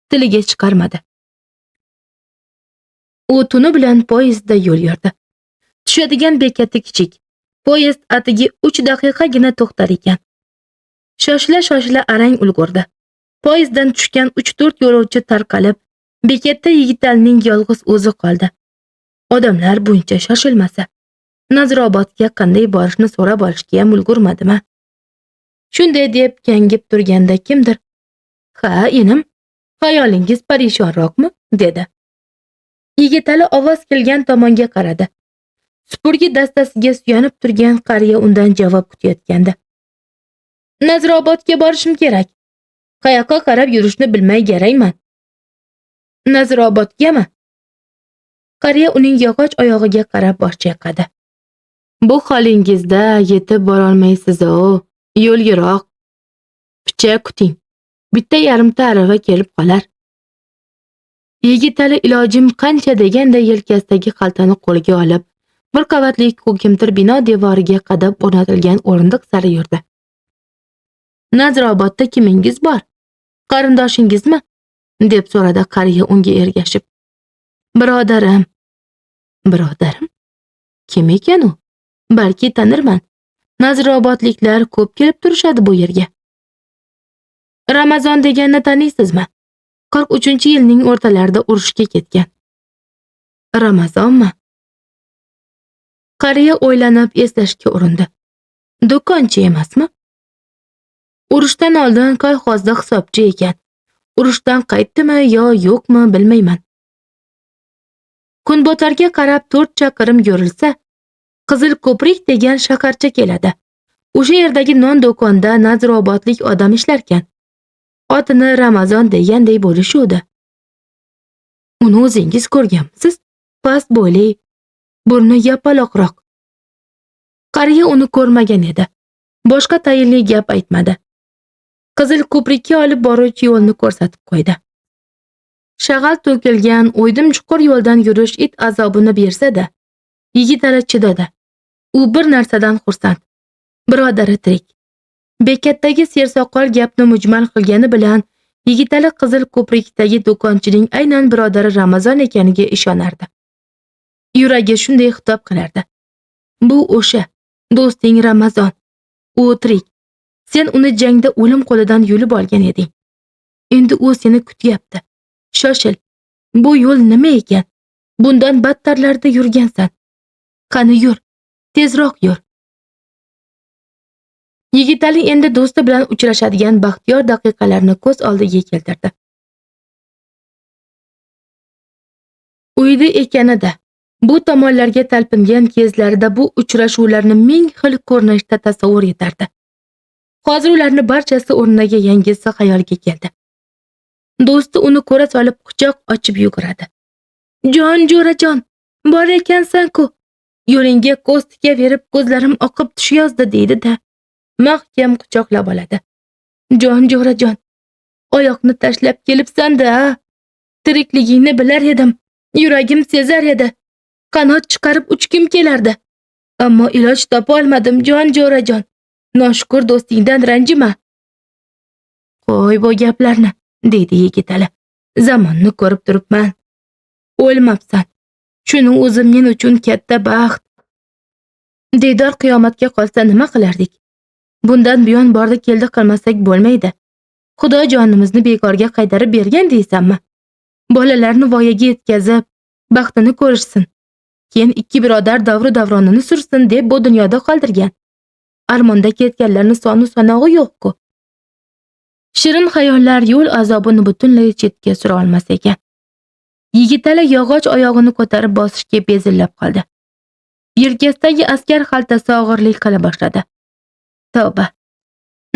Tiliga chiqarmadi. U tuni bilan poyezdda yo'l yurdi. Tushadigan bekati kichik. Poyezd atigi 3 daqiqagina to'xtar ekan. Shoshila-shoshila arang ulgurdi. Poyezddan tushgan 3-4 yo'lovchi tarqalib, bekatda Yigitalining yolg'iz o'zi qoldi. Odamlar buncha shoshilmasa, Nazrobodga qanday borishni so'rab olishga ham ulgurmadimi? Shunday deb gangib turganda kimdir, "Ha, inim, xayolingiz parishonroqmi?" dedi. Yigitali ovoz kelgan tomonga qaradi. Supurgi dastasiga suyanib turgan qariya undan javob kutayotgandi. Nazrobodga borishim kerak. Qayoqqa qarab yurishni bilmay garangman. Nazrobodgami? Qariya uning yog'och oyog'iga qarab bosh chayqadi. Bu holingizda yetib borolmaysiz-o, yo'l yiroq. Picha kuting. Bitta yarimta arava kelib qolar. Yigitali ilojim qancha deganda yelkasidagi xaltani qo'liga olib, bir qavatli ko'kimtir bino devoriga qadab o'rnatilgan o'rindiq sari yurdi. Nazrobodda kimingiz bor? Qarindoshingizmi? deb so'radi qariya unga ergashib. Birodarim. Birodarim? Kim ekan u? Balki tanirman. Nazrobodliklar ko'p kelib turishadi bu yerga. Ramazon deganni taniysizmi? 43-yilning o'rtalarida urushga ketgan. Ramazonmi? Qariya o'ylanib eslashga urindi. Do'konchi emasmi? Urushdan oldin kolxozda hisobchi ekan. Urushdan qaytdimi yo yo'qmi bilmayman. Kunbotarga qarab 4 chaqirim yurilsa, Qizil ko'prik degan shaharcha keladi. O'sha yerdagi non do'konda Nazirobodlik odam ishlarkan. Otini Ramazon deganday bo'lishuvdi. Uni o'zingiz ko'rganmisiz? Past bo'yli, burni yapaloqroq. Qariya uni ko'rmagan edi. Boshqa tayinli gap aytmadi. Qizil ko'prikka olib boruvchi yo'lni ko'rsatib qo'ydi. Shag'al to'kilgan o'ydim chuqur yo'ldan yurish it azobini bersa-da, Yigitali chidadi. U bir narsadan xursand. Birodari tirik. Bekatdagi sersoqol gapni mujmal qilgani bilan Yigitali Qizil ko'prikdagi do'konchining aynan birodari Ramazon ekaniga ishonardi. Yuragi shunday xitob qilardi. Bu o'sha do'sting Ramazon. U tirik. Sen uni jangda o'lim qo'lidan yulib olgan eding. Endi u seni kutyapti. Shoshil. Bu yo'l nima ekan? Bundan battarlarda yurgansan. Qani yur. Tezroq yur. Yigitali endi do'sti bilan uchrashadigan baxtiyor daqiqalarni ko'z oldiga keltirdi. Uyda ekanida bu tomonlarga talpingan kezlarida bu uchrashuvlarni ming xil ko'rinishda tasavvur etardi. Hozir ularni barchasi o'rniga yangisi xayolga keldi. Do'sti uni ko'ra solib quchoq ochib yuguradi. Jon jo'rajon, bor ekansan-ku. Yo'lingga ko'z tikaverib ko'zlarim oqib tushayozdi deydi-da, mahkam quchoqlab oladi. Jon jo'rajon, oyoqni tashlab kelibsan-da. Tirikligingni bilar edim, yuragim sezar edi. Qanot chiqarib uchgim kelardi. Ammo iloj topa olmadim, jon jo'rajon. Noshukur do'stingdan ranjima. Qo'y bu gaplarni, deydi Yigitali. Zamonni ko'rib turibman. O'lmabsan. Shuni o'zi men uchun katta baxt. Diydor qiyomatga qolsa nima qilardik? Bundan buyon bordi keldi qilmasak bo'lmaydi. Xudo jonimizni bekorga qaytarib bergan deysanmi? Bolalarni voyaga yetkazib, baxtini ko'rishsin. Keyin ikki birodar davru davronini sursin deb bu dunyoda qoldirgan. Armonda ketganlarning sonu sanog'i yo'q-ku. Shirin xayollar yo'l azobini butunlay chetga sura olmas ekan. Yigitali yog'och oyog'ini ko'tarib bosishga bezillab qoldi. Yelkasidagi askar xaltasi og'irlik qila boshladi. Tavba.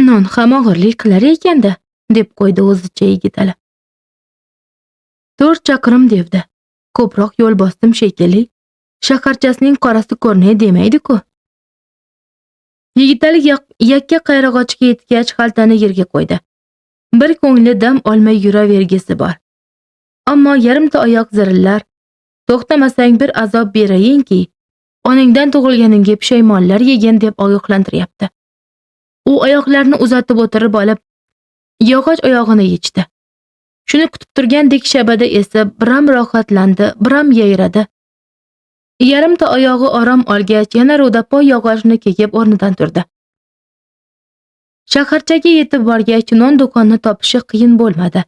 Non ham og'irlik qilar ekanda, deb qo'ydi o'zicha Yigitali. 4 chaqirim devdi. Ko'proq yo'l bosdim shekilli. Shaharchasining qorasi ko'rinay demaydi-ku. Yigitali yakka qayrag'ochga yetgach xaltani yerga qo'ydi. Bir ko'ngli dam olmay yuravergisi bor. Ammo yarimta oyoq zirillar, to'xtamasang bir azob berayinki, oningdan tug'ilganingga pushaymonlar yegin deb ogohlantiryapti. U oyoqlarini uzatib o'tirib olib, yog'och oyog'ini yechdi. Shuni kutib turgandek shabada esib, biram rohatlandi, biram yayradi. Yarimta oyog'i orom olgach, yana ro'dapoy yog'ochni kekib o'rnidan turdi. Shaharchaga yetib borgach, non do'konni topishi qiyin bo'lmadi.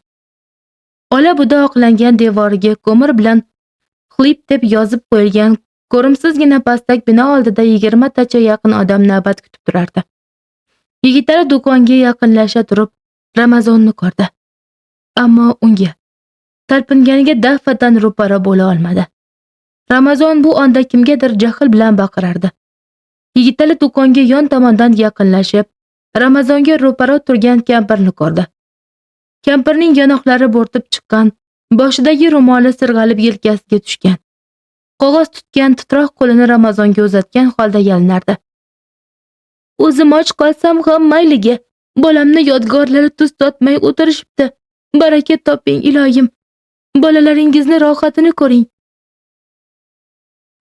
Ola buda oqlangan devoriga ko'mir bilan "Xlip" deb yozib qo'yilgan ko'rimsizgina pastak bino oldida 20 tacha yaqin odam navbat kutib turardi. Yigitali do'konga yaqinlasha turib Ramazonni ko'rdi. Ammo unga talpinganiga daf'atan ro'para bo'la olmadi. Ramazon bu onda kimgadir jahl bilan baqirardi. Yigitali do'konga yon tomondan yaqinlashib, Ramazonga ro'para turgan kampirni ko'rdi. Kampirning yonoqlari bo'rtib chiqqan, boshidagi ro'moli sirg'alib yelkasiga tushgan. Qog'oz tutgan titroq qo'lini Ramazonga uzatgan holda yalinardi. O'zim och qolsam ham mayliga, bolamni yodgorlari tuz totmay o'tirishibdi. Baraka toping iloyim. Bolalaringizni rohatini ko'ring.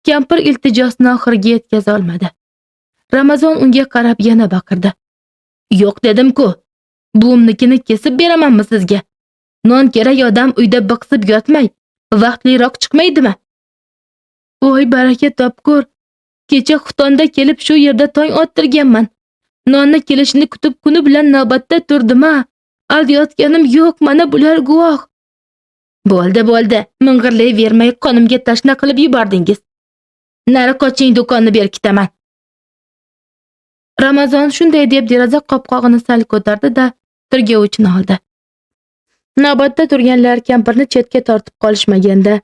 Kampir iltijosini oxiriga yetkaza olmadi. Ramazon unga qarab yana baqirdi. Yo'q dedim-ku. Buvimnikini kesib beramanmi sizga? Non kerak odam uyda biqsib yotmay, vaqtliroq chiqmaydimi? Voy baraka topkur. Kecha xutonda kelib shu yerda tong ottirganman. Nonni kelishini kutib kuni bilan navbatda turdim-a. Aldayotganim yo'q, mana bular guvoh. Bo'ldi, bo'ldi, ming'irlayvermay qonimga tashna qilib yubordingiz. Nari qoching, do'konni berkitaman. Ramazon shunday deb deraza qopqog'ini sal ko'tardi-da, tirgovichini oldi. Navbatda turganlar kampirni chetga tortib qolishmaganda,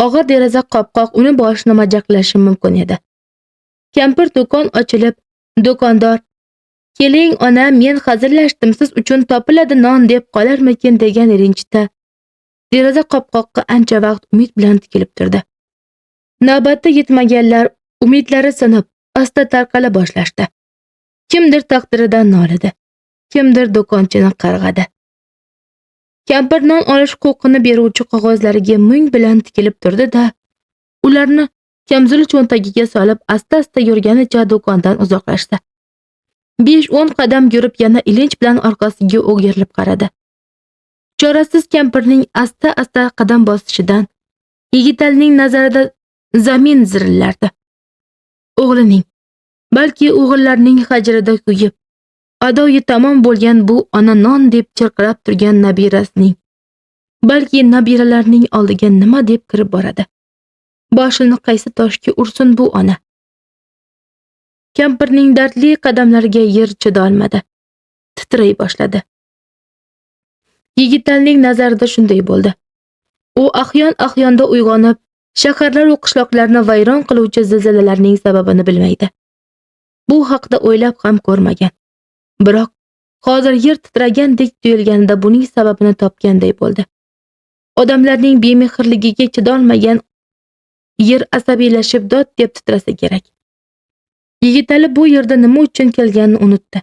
og'ir deraza qopqoq uni boshini majaqlashi mumkin edi. Kampir do'kon ochilib, do'kondor "Keling ona, men hazillashdim, siz uchun topiladi non" deb qolarmikin degan irinjda deraza qopqoqqa ancha vaqt umid bilan tikilib turdi. Navbatda yetmaganlar umidlari sinib, asta tarqala boshlashdi. Kimdir taqdiridan nolidi, kimdir do'konchini qarg'adi. Kampir non olish huquqini beruvchi qog'ozlariga mung bilan tikilib turdi-da, ularni kamzul cho'ntagiga solib, asta-asta yurganicha do'kondan uzoqlashdi. 5-10 qadam yurib yana ilinj bilan orqasiga o'girilib qaradi. Chorasiz kampirning asta-asta qadam bosishidan Yigitalining nazarida zamin zirillardi. O'g'lining, balki o'g'illarning hajrida kuyib, adoyi tamom bo'lgan bu ona non deb chirqirab turgan nabirasining, balki nabiralarning oldiga nima deb kirib boradi? Boshini qaysi toshga ursin bu ona? Kampirning dardli qadamlariga yer chidolmadi. Titray boshladi. Yigitalining nazarida shunday bo'ldi. U ahyon-ahyonda uyg'onib, shaharlar va qishloqlarni vayron qiluvchi zilzilalarning sababini bilmaydi. Bu haqda o'ylab ham ko'rmagan. Biroq hozir yer titragandek tuyulganida buning sababini topganday bo'ldi. Odamlarning bemehrligiga chidolmagan yer asabiylashib dod deb titrasa kerak. Yigitali bu yerda nima uchun kelganini unutdi.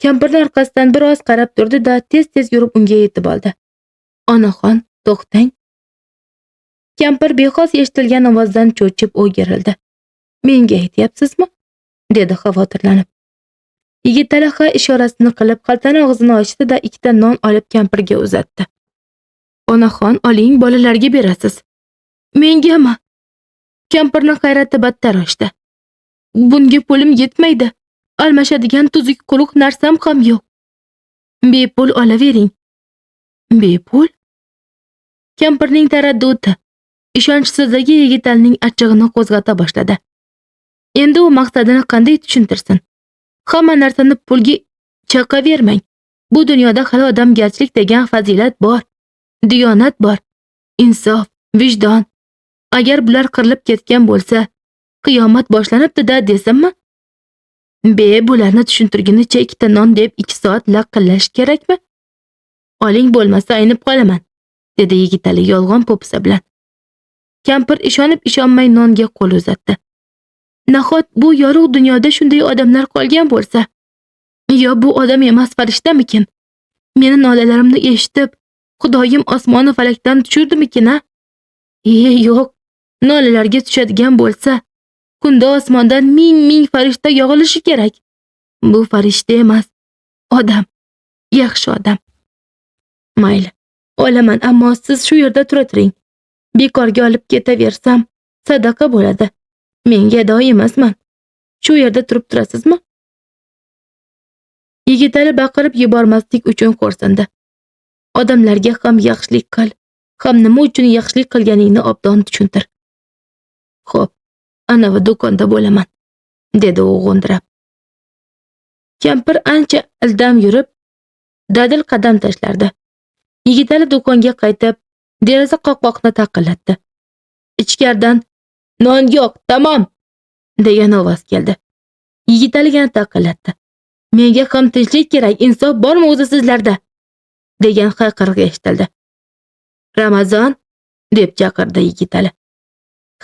Kampirning orqasidan biroz qarab turdi-da, tez-tez yurib unga yetib oldi. Onaxon, to'xtang. Kampir bexos eshitilgan ovozdan cho'chib o'girildi. Menga aytyapsizmi? dedi xavotirlanib. Yigitali ha ishorasini qilib, xaltani og'zini ochdi-da, ikkita non olib kampirga uzatdi. Onaxon, oling, bolalarga berasiz. Mengami? Kampirning hayrati battar oshdi. Bunga pulim yetmaydi. Almashadigan tuzuk quruq narsam ham yo'q. Bepul olavering. Bepul? Kampirning taraddudi, ishonchsizligi Yigitalining achchig'ini qo'zg'ata boshladi. Endi u maqsadini qanday tushuntirsin? Hamma narsani pulga chaqavermang. Bu dunyoda hali odamgarchilik degan fazilat bor, diyonat bor, insof, vijdon. Agar bular qirilib ketgan bo'lsa, qiyomat boshlanibdi-da desinmi? Be, bularni tushuntirgunicha ikkita non deb 2 soat laqillash kerakmi? Oling, bo'lmasa aynib qolaman, dedi Yigitali yolg'on po'pisa bilan. Kampir ishonib ishonmay nonga qo'l uzatdi. Nahot bu yorug' dunyoda shunday odamlar qolgan bo'lsa? Yo bu odam emas, farishtamikin? Meni nolalarimni eshitib, Xudoyim osmoni falakdan tushirdimikin a? Yo'q, nolalarga tushadigan bo'lsa, kunda osmondan ming ming farishta yog'ilishi kerak. Bu farishta emas, odam, yaxshi odam. Mayli, olaman, ammo siz shu yerda tura turing. Bekorga olib ketaversam, sadaqa bo'ladi. Men gado emasman. Shu yerda turib turasizmi? Yigitali baqirib yubormaslik uchun xo'rsindi. Odamlarga ham yaxshilik qil, ham nima uchun yaxshilik qilganingni obdon tushuntir. Xo'p, anavi do'konda bo'laman, dedi u g'o'ndirab. Kampir ancha ildam yurib, dadil qadam tashlardi. Yigitali do'konga qaytib, deraza qopqoqni taqillatdi. Ichkaridan "Non yo'q, tamom" degan ovoz keldi. Yigitali yana taqillatdi. "Menga ham tinchlik kerak, insof bormi o'zi sizlarda?" degan hayqiriq eshitildi. "Ramazon?" deb chaqirdi Yigitali.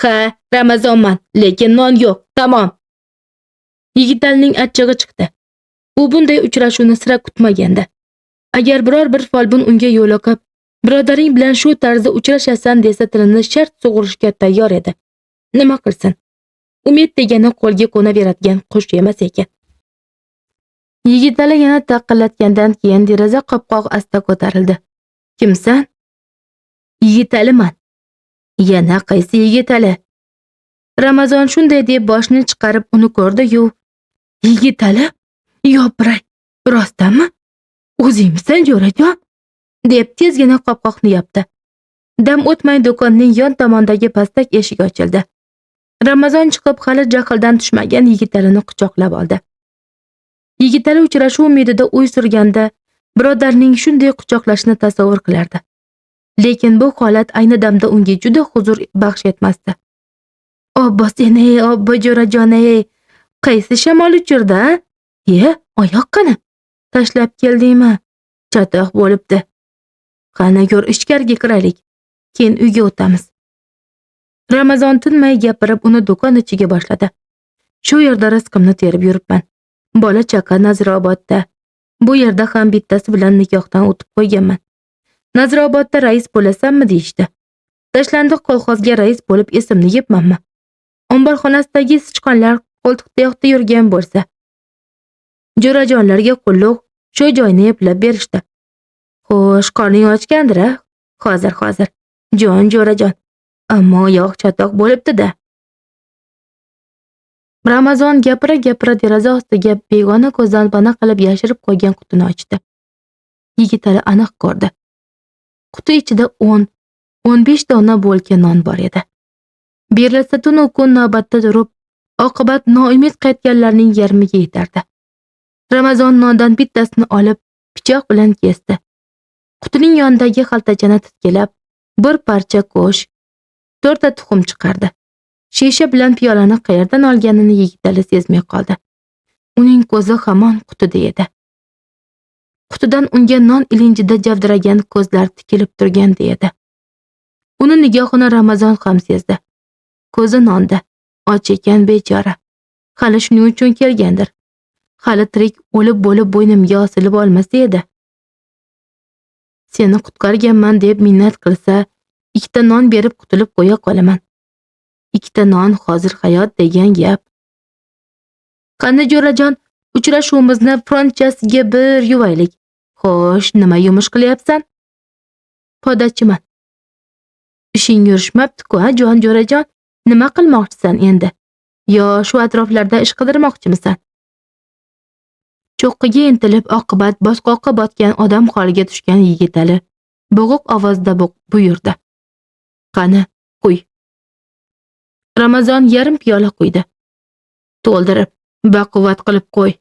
"Ha, Ramazonman, lekin non yo'q, tamom." Yigitalining achchig'i chiqdi. U bunday uchrashuvni sira kutmagandi. Agar biror bir folbin unga yo'liqib, birodaring bilan shu tarzda uchrashasan desa, tilini shart sug'urishga tayyor edi. Nima qilsin? Umid degani qo'lga qo'naveradigan qush emas ekan. Yigitali yana taqillatgandan keyin deraza qopqog'i asta ko'tarildi. "Kimsan?" "Yigitaliman." "Yana qaysi Yigitali?" Ramazon shunday deb boshini chiqarib uni ko'rdi-yu, "Yigitali? Yopiray, rostdanmi? O'zingmisan, jo'rajon?" deb tezgina qopqoqni yopdi. Dam o'tmay do'konning yon tomondagi pastak eshigi ochildi. Ramazon chiqib hali jahldan tushmagan Yigitalini quchoqlab oldi. Yigitali uchrashuv umidida uy surganda birodarning shunday quchoqlashini tasavvur qilardi. Lekin bu holat ayni damda unga juda huzur baxsh etmasdi. Obbo seni, obbo jo'rajon ey, qaysi shamol uchirdi a? Ye, oyoq qani? Tashlab keldingmi? Chatoq bo'libdi. Qani ko'r, ichkariga kiraylik. Keyin uyga o'tamiz. Ramazon tinmay gapirib uni do'kon ichiga boshladi. Shu yerda rizqimni terib yuribman. Bola chaqa Nazirobodda. Bu yerda ham bittasi bilan nikohdan o'tib qo'yganman. Nazirobodda rais bo'lasanmi deyishdi. Tashlandiq kolxozga rais bo'lib esimni yebmanmi? Omborxonasidagi sichqonlar qo'ltiqtayoqda yurgan bo'lsa. Jo'rajonlarga qulluq shu joyni eplab berishdi. Xo'sh, qorning ochgandir a? Hozir, hozir. Jon jo'rajon. Ammo oyoq chatoq bo'libdi-da. Ramazon gapira-gapira deraza ostiga begona ko'zdan pana qilib yashirib qo'ygan qutini ochdi. Yigitali aniq ko'rdi. Quti ichida 10-15 dona bo'lka non bor edi. Berilsa tunu kun navbatda turib, oqibat noumid qaytganlarning yarmiga yetardi. Ramazon nondan bittasini olib, pichoq bilan kesdi. Qutining yonidagi xaltachani titkilab, bir parcha go'sht, 4 ta tuxum chiqardi. Shisha bilan piyolani qayerdan olganini Yigitali sezmay qoldi. Uning ko'zi hamon qutida edi. Qutidan unga non ilinjida javdiragan ko'zlar tikilib turganda edi. Uni nigohini Ramazon ham sezdi. Ko'zi nonda, och ekan bechora. Hali shuning uchun kelgandir. Hali tirik o'lib bo'lib bo'ynimga osilib olmasa edi. Seni qutqarganman deb minnat qilsa, 2 ta non berib qutulib qo'ya qolaman. 2 ta non hozir hayot degan gap. Qani jo'rajon, uchrashuvimizni frontchasiga bir yuvaylik. Xo'sh, nima yumush qilyapsan? Podachiman. Ishing yurishmabdi-ku, a jon jo'rajon? Nima qilmoqchisan endi? Yo shu atroflarda ish qidirmoqchimisan? Cho'qqiga intilib oqibat botqoqqa botgan odam holiga tushgan Yigitali bo'g'iq ovozda buyurdi. Qani, quy. Ramazon yarim piyola quydi. To'ldirib, baquvvat qilib qo'y.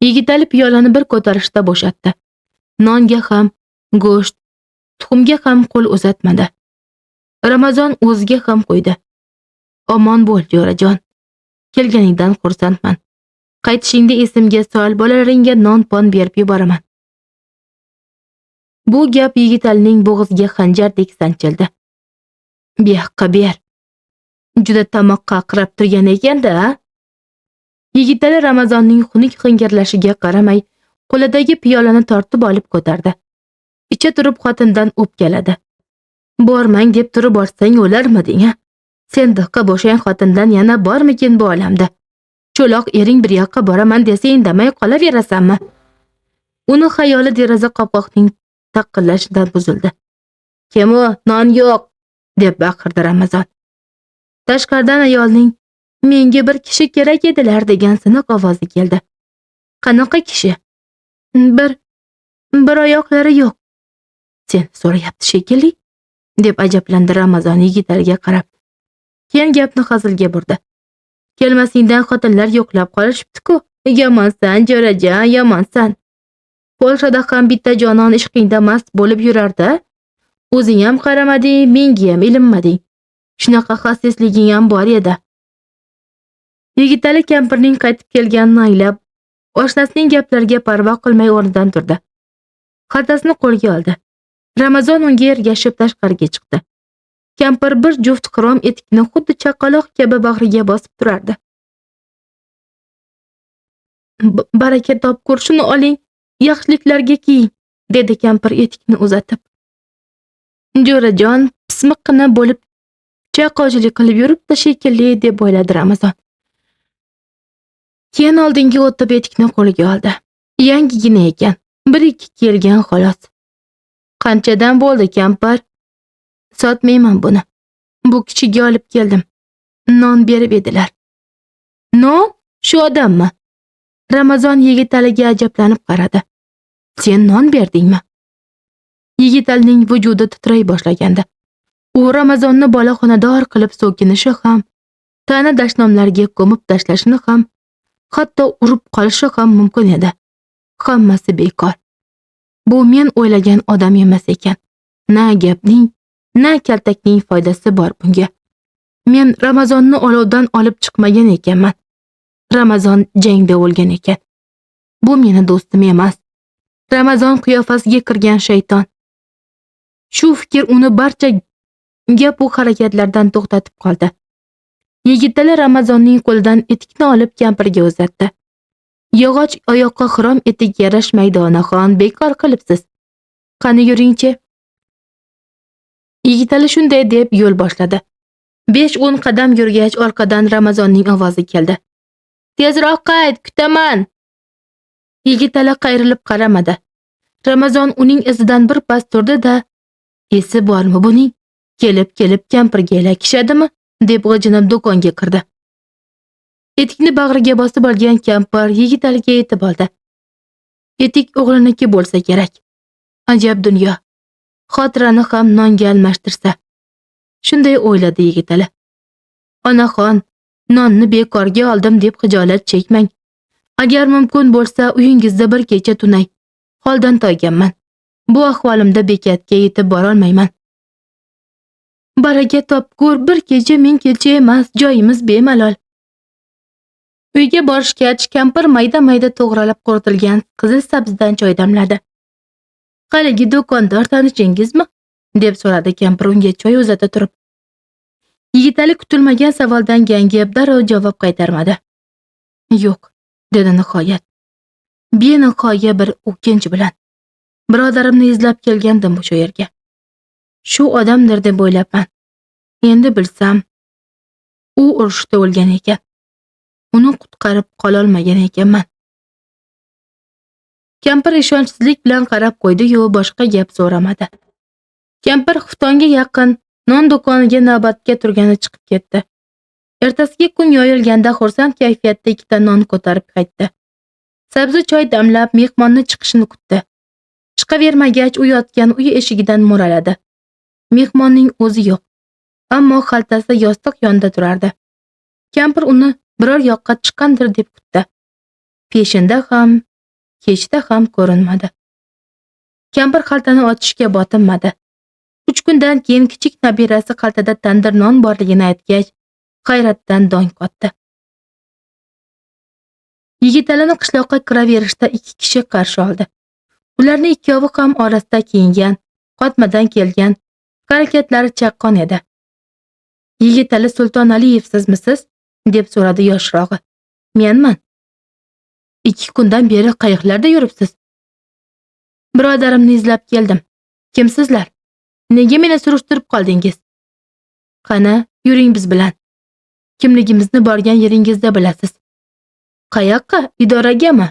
Yigitali piyolani bir ko'tarishda bo'shatdi. Nonga ham, go'sht, tuxumga ham qo'l uzatmadi. Ramazon o'ziga ham qo'ydi. Omon bo'l, jo'rajon. Kelganingdan xursandman. Qaytishingda esimga sol, bolalaringga non-pon berib yuboraman. Bu gap Yigitalining bo'g'ziga xanjardek sanchildi. Bu yoqqa ber. Juda tomoqqa qirab turgan ekan-da. Yigitali Ramazonning xunuk xingirlashiga qaramay, qo'lidagi piyolani tortib olib ko'tardi. Icha turib xotindan o'pkaladi. Bormang deb turib borsang o'larmiding a? Sen diqqa bo'shang xotindan yana bormikin bu olamda? Cho'loq ering bir yoqqa boraman desa indamay qolaverasanmi? Uni xayoli deraza qopqoqning taqillashidan buzildi. Kim u? Non yo'q, deb baqirdi Ramazon. Tashqaridan ayolning menga bir kishi kerak edilar degan siniq ovozi keldi. Qanaqa kishi? Bir oyoqlari yo'q. Sen so'rayapti shekilli, deb ajablandi Ramazon Yigitaliga qarab. Keyin gapni hazilga burdi. Kelmasingdan xotinlar yo'qlab qolishibdi-ku. Yomonsan, jo'rajon, yomonsan. Polshada ham bitta jonon ishqingda mast bo'lib yurardi. O'zing ham qaramading, menga ham ilinmading. Shunaqa xasisliging ham bor edi. Yigitali kampirning qaytib kelganini anglab, oshnasining gaplariga parvo qilmay o'rnidan turdi. Xaltasini qo'lga oldi. Ramazon unga ergashib tashqariga chiqdi. Kampir bir juft qirom etikni xuddi chaqaloq kabi bag'riga bosib turardi. Baraka topkur, shuni oling, yaxshiliklarga kiying, dedi kampir etikni uzatib. Jo'rajon pismiqqina bo'lib chaqochilik qilib yuribdi shekilli, deb o'yladi Ramazon. Keyin oldinga o'tib etikni qo'liga oldi. Yangigina ekan, bir ikki kelgan xolos. Qanchadan bo'ldi kampir? Sotmayman buni. Bu kishiga olib keldim. Non berib edilar. Non? Shu odammi? Ramazon Yigitaliga ajablanib qaradi. Sen non berdingmi? Yigitalining vujudi titray boshlagandi. U Ramazonni boloxonador qilib so'kinishi ham, ta'na dashnomlarga ko'mib tashlashini ham, hatto urib qolishi ham mumkin edi. Hammasi bekor. Bu men o'ylagan odam emas ekan. Na gapning, na kaltakning foydasi bor bunga. Men Ramazonni olovdan olib chiqmagan ekanman. Ramazon jangda o'lgan ekan. Bu meni do'stim emas. Ramazon qiyofasiga kirgan shayton. Shu fikr uni barcha gap bu harakatlardan to'xtatib qoldi. Yigitali Ramazonning qo'lidan etikni olib kampirga uzatdi. Yog'och oyoqqa xrom etik yarashmaydi, onaxon, bekor qilibsiz. Qani yuringchi. Yigitali shunday deb yo'l boshladi. 5-10 qadam yurgach orqadan Ramazonning ovozi keldi. Tezroq qayt, kutaman. Yigitali qayrilib qaramadi. Ramazon uning izidan bir pas turdi-da, esi bormi buning? Kelib-kelib kampirga elakishadimi? Deb g'ijinib do'konga kirdi. Etikni bag'riga bosib olgan kampir Yigitaliga yetib oldi. Etik o'g'liniki bo'lsa kerak. Ajab dunyo. Xotirani ham nonga almashtirsa. Shunday o'yladi Yigitali. Onaxon, nonni bekorga oldim deb xijolat chekmang. Agar mumkin bo'lsa, uyingizda bir kecha tunay. Holdan toyganman. Bu ahvolimda bekatga yetib borolmayman. Baraka topkur, bir kecha ming kecha emas, joyimiz bemalol. Uyga borishgach, kampir mayda-mayda to'g'ralib quritilgan qizil sabzidan choy damladi. Haligi do'kondor tanishingizmi? Deb so'radi kampir unga choy uzata turib. Yigitali kutilmagan savoldan gangib darrov javob qaytarmadi. Yo'q, dedi nihoyat. Benihoya bir o'kinch bilan. Birodarimni izlab kelgandim o'sha yerga. Shu odamdir deb o'ylabman. Endi bilsam, u urushda o'lgan ekan. Uni qutqarib qololmagan ekanman. Kampir ishonchsizlik bilan qarab qo'ydi-yu, boshqa gap so'ramadi. Kampir xuftonga yaqin non do'koniga navbatga turgani chiqib ketdi. Ertasiga kun yoyilganda xursand kayfiyatda ikkita non ko'tarib qaytdi. Sabzi choy damlab mehmonni chiqishini kutdi. Chiqavermagach u yotgan uy eshigidan mo'raladi. Mehmonning o'zi yo'q, ammo xaltasi yostiq yonida turardi. Kampir uni biror yoqqa chiqqandir deb kutdi. Peshinda ham, kechda ham ko'rinmadi. Kampir xaltani ochishga botinmadi. 3 kundan keyin kichik nabirasi xaltada tandir non borligini aytgach, hayratdan dong qotdi. Yigitalini qishloqqa kiraverishda 2 kishi qarshi oldi. Ularni ikkovi ham orasida kiyingan, qotmadan kelgan, harakatlari chaqqon edi. Yigitali Sultonaliyev sizmisiz? Deb so'radi yoshrog'i. Menman. 2 kundan beri qayoqlarda yuribsiz? Birodarimni izlab keldim. Kimsizlar? Nega meni surishtirib qoldingiz? Qani, yuring biz bilan. Kimligimizni borgan yeringizda bilasiz. Qayoqqa? Idoragami?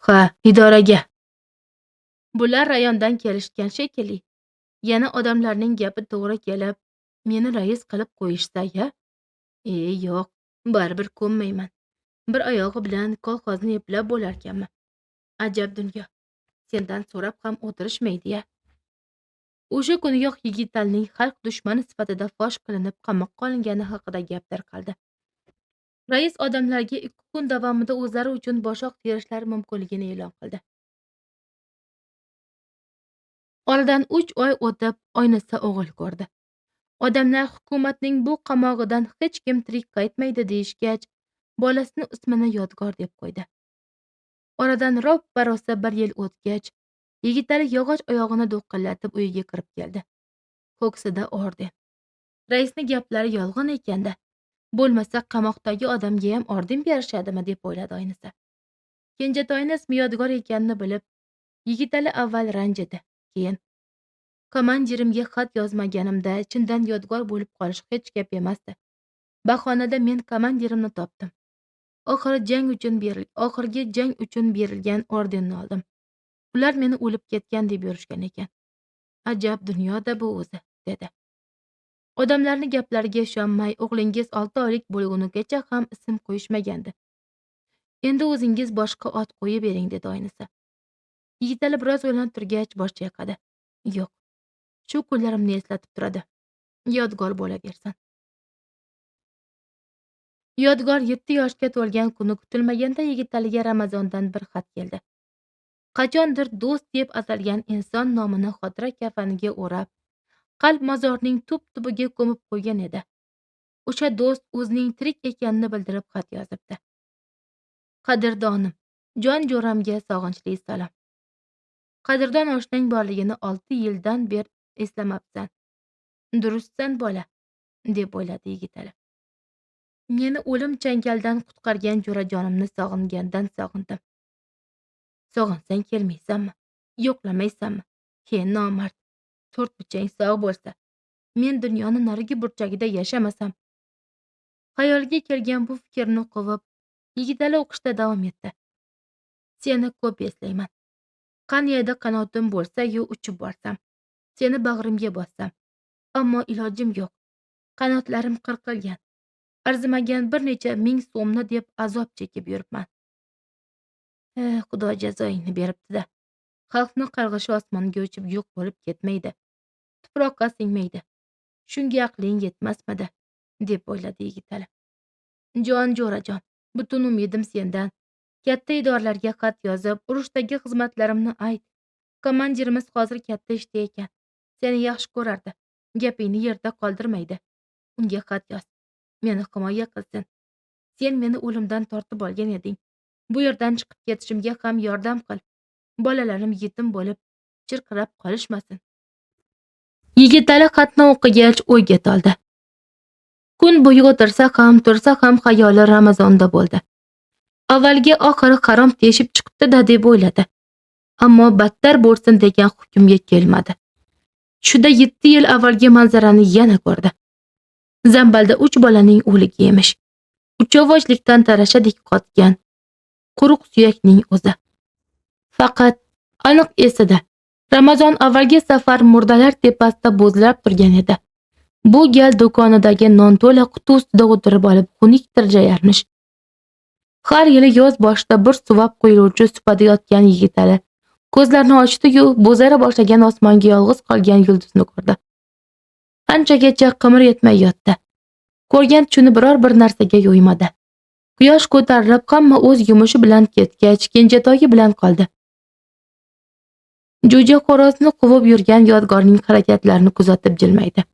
Ha, idoraga. Bular rayondan kelishgan shekilli. Yana odamlarning gapi to'g'ri kelib, meni rais qilib qo'yishsa-ya? Yo'q, baribir ko'nmayman. Bir oyog'i bilan kolxozni eplab bo'larkanmi? Ajab dunyo. Sendan so'rab ham o'tirishmaydi-ya. O'sha kuniyoq Yigitalining xalq dushmani sifatida fosh qilinib qamoqqa olingani haqida gap tarqaldi. Rais odamlarga 2 kun davomida o'zlari uchun boshoq terishlari mumkinligini e'lon qildi. Oradan 3 oy o'tib, Oynisa o'g'il ko'rdi. Odamlar hukumatning bu qamog'idan hech kim tirik qaytmaydi deyishgach, bolasini ismini Yodgor deb qo'ydi. Oradan roppa-rosa 1 yil o'tgach, Yigitali yog'och oyog'ini do'qillatib uyiga kirib keldi. Ko'ksida orden. Raisning gaplari yolg'on ekanda, bo'lmasa qamoqdagi odamga ham orden berishadimi deb o'yladi Oynisa. Kenjatoyni ismi Yodgor ekanini bilib, Yigitali avval ranjidi, keyin komandirimga xat yozmaganimda chindan Yodgor bo'lib qolishi hech gap emasdi. Bahonada men komandirimni topdim. Oxirgi jang uchun berilgan ordenni oldim. Ular meni o'lib ketgan deb yurishgan ekan. Ajab dunyoda bu o'zi, dedi. Odamlarning gaplariga ishonmay, o'g'lingiz 6 oylik bo'lgunigacha ham ism qo'yishmagandi. Endi o'zingiz boshqa ot qo'yib bering, dedi Oynisa. Yigitali biroz o'ylanib turgach bosh chayqadi. Yo'q. Shu kunlarimni eslatib turadi. Yodgor bo'laversin. Yodgor 7 yoshga to'lgan kuni kutilmaganda Yigitaliga Ramazondan bir xat keldi. Qachondir do'st deb atalgan inson nomini xotira kafaniga o'rab, qalb mozorning tub-tubiga ko'mib qo'ygan edi. O'sha do'st o'zining tirik ekanini bildirib xat yozibdi. Qadrdonim, jon jo'ramga sog'inchli salom. Qadrdon oshnang borligini 6 yildan beri eslamabsan. Durustsan bola, deb o'yladi Yigitali. Meni o'lim changaldan qutqargan jo'rajonimni sog'ingandan sog'indim. Sog'insang kelmaysanmi? Yo'qlamaysanmi? He nomard, to'rt buchang sog' bo'lsa, men dunyoni narigi burchagida yashamasam. Xayoliga kelgan bu fikrni quvib, Yigitali o'qishda davom etdi. Seni ko'p eslayman. Qani edi qanotim bo'lsa-yu uchib borsam, seni bag'rimga bossam. Ammo ilojim yo'q. Qanotlarim qirqilgan. Arzimagan bir necha ming so'mni deb azob chekib yuribman. Xudo jazoingni beribdi-da. Xalqni qarg'ishi osmonga uchib yo'q bo'lib ketmaydi. Tuproqqa singmaydi. Shunga aqling yetmasmidi, deb o'yladi Yigitali. Jon jo'rajon, butun umidim sendan. Katta idoralarga xat yozib, urushdagi xizmatlarimni ayt. Komandirimiz hozir katta ishda ekan. Seni yaxshi ko'rardi. Gapingni yerda qoldirmaydi. Unga xat yoz. Meni himoya qilsin. Sen meni o'limdan tortib olgan eding. Bu yerdan chiqib ketishimga ham yordam qil. Bolalarim yetim bo'lib, chirqirab qolishmasin. Yigitali xatni o'qigach o'yga toldi. Kun bo'yi o'tirsa ham, tursa ham xayoli Ramazonda bo'ldi. Avvalgi oxiri harom teshib chiqibdi-da deb o'yladi. Ammo battar bo'lsin degan hukmga kelmadi. Tushida 7 yil avvalgi manzarani yana ko'rdi. Zambalda 3 bolaning o'ligi emish. Uchovi ochlikdan tarashadek qotgan quruq suyakning o'zi. Faqat aniq esida, Ramazon avvalgi safar murdalar tepasida bo'zlab turgan edi. Bu gal do'konidagi non to'la quti ustida o'tirib olib xunuk tirjayarmish. Har yili yoz boshida bir suvab quyiluvchi supada yotgan Yigitali ko'zlarini ochdi-yu, bo'zara boshlagan osmonga yolg'iz qolgan yulduzni ko'rdi. Anchagacha qimir etmay yotdi. Ko'rgan tushini biror bir narsaga yo'ymadi. Quyosh ko'tarilib, hamma o'z yumushi bilan ketgach, kenjatoyi bilan qoldi. Jo'ja xo'rozni quvib yurgan Yodgorning harakatlarini kuzatib jilmaydi.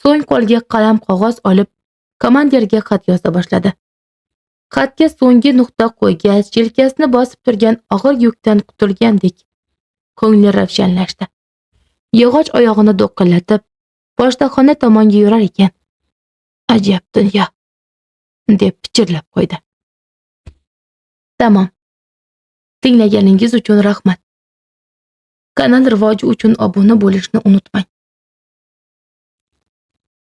So'ng qo'lga qalam qog'oz olib, komandirga xat yoza boshladi. Xatga so'nggi nuqta qo'ygach, yelkasini bosib turgan og'ir yukdan qutulgandek ko'ngli ravshanlashdi. Yog'och oyog'ini do'qillatib, pochtaxona tomonga yurar ekan. Ajab dunyo, deb pichirlab qo'ydi. Tamom. Tinglaganingiz uchun rahmat. Kanal rivoji uchun obuna bo'lishni unutmang.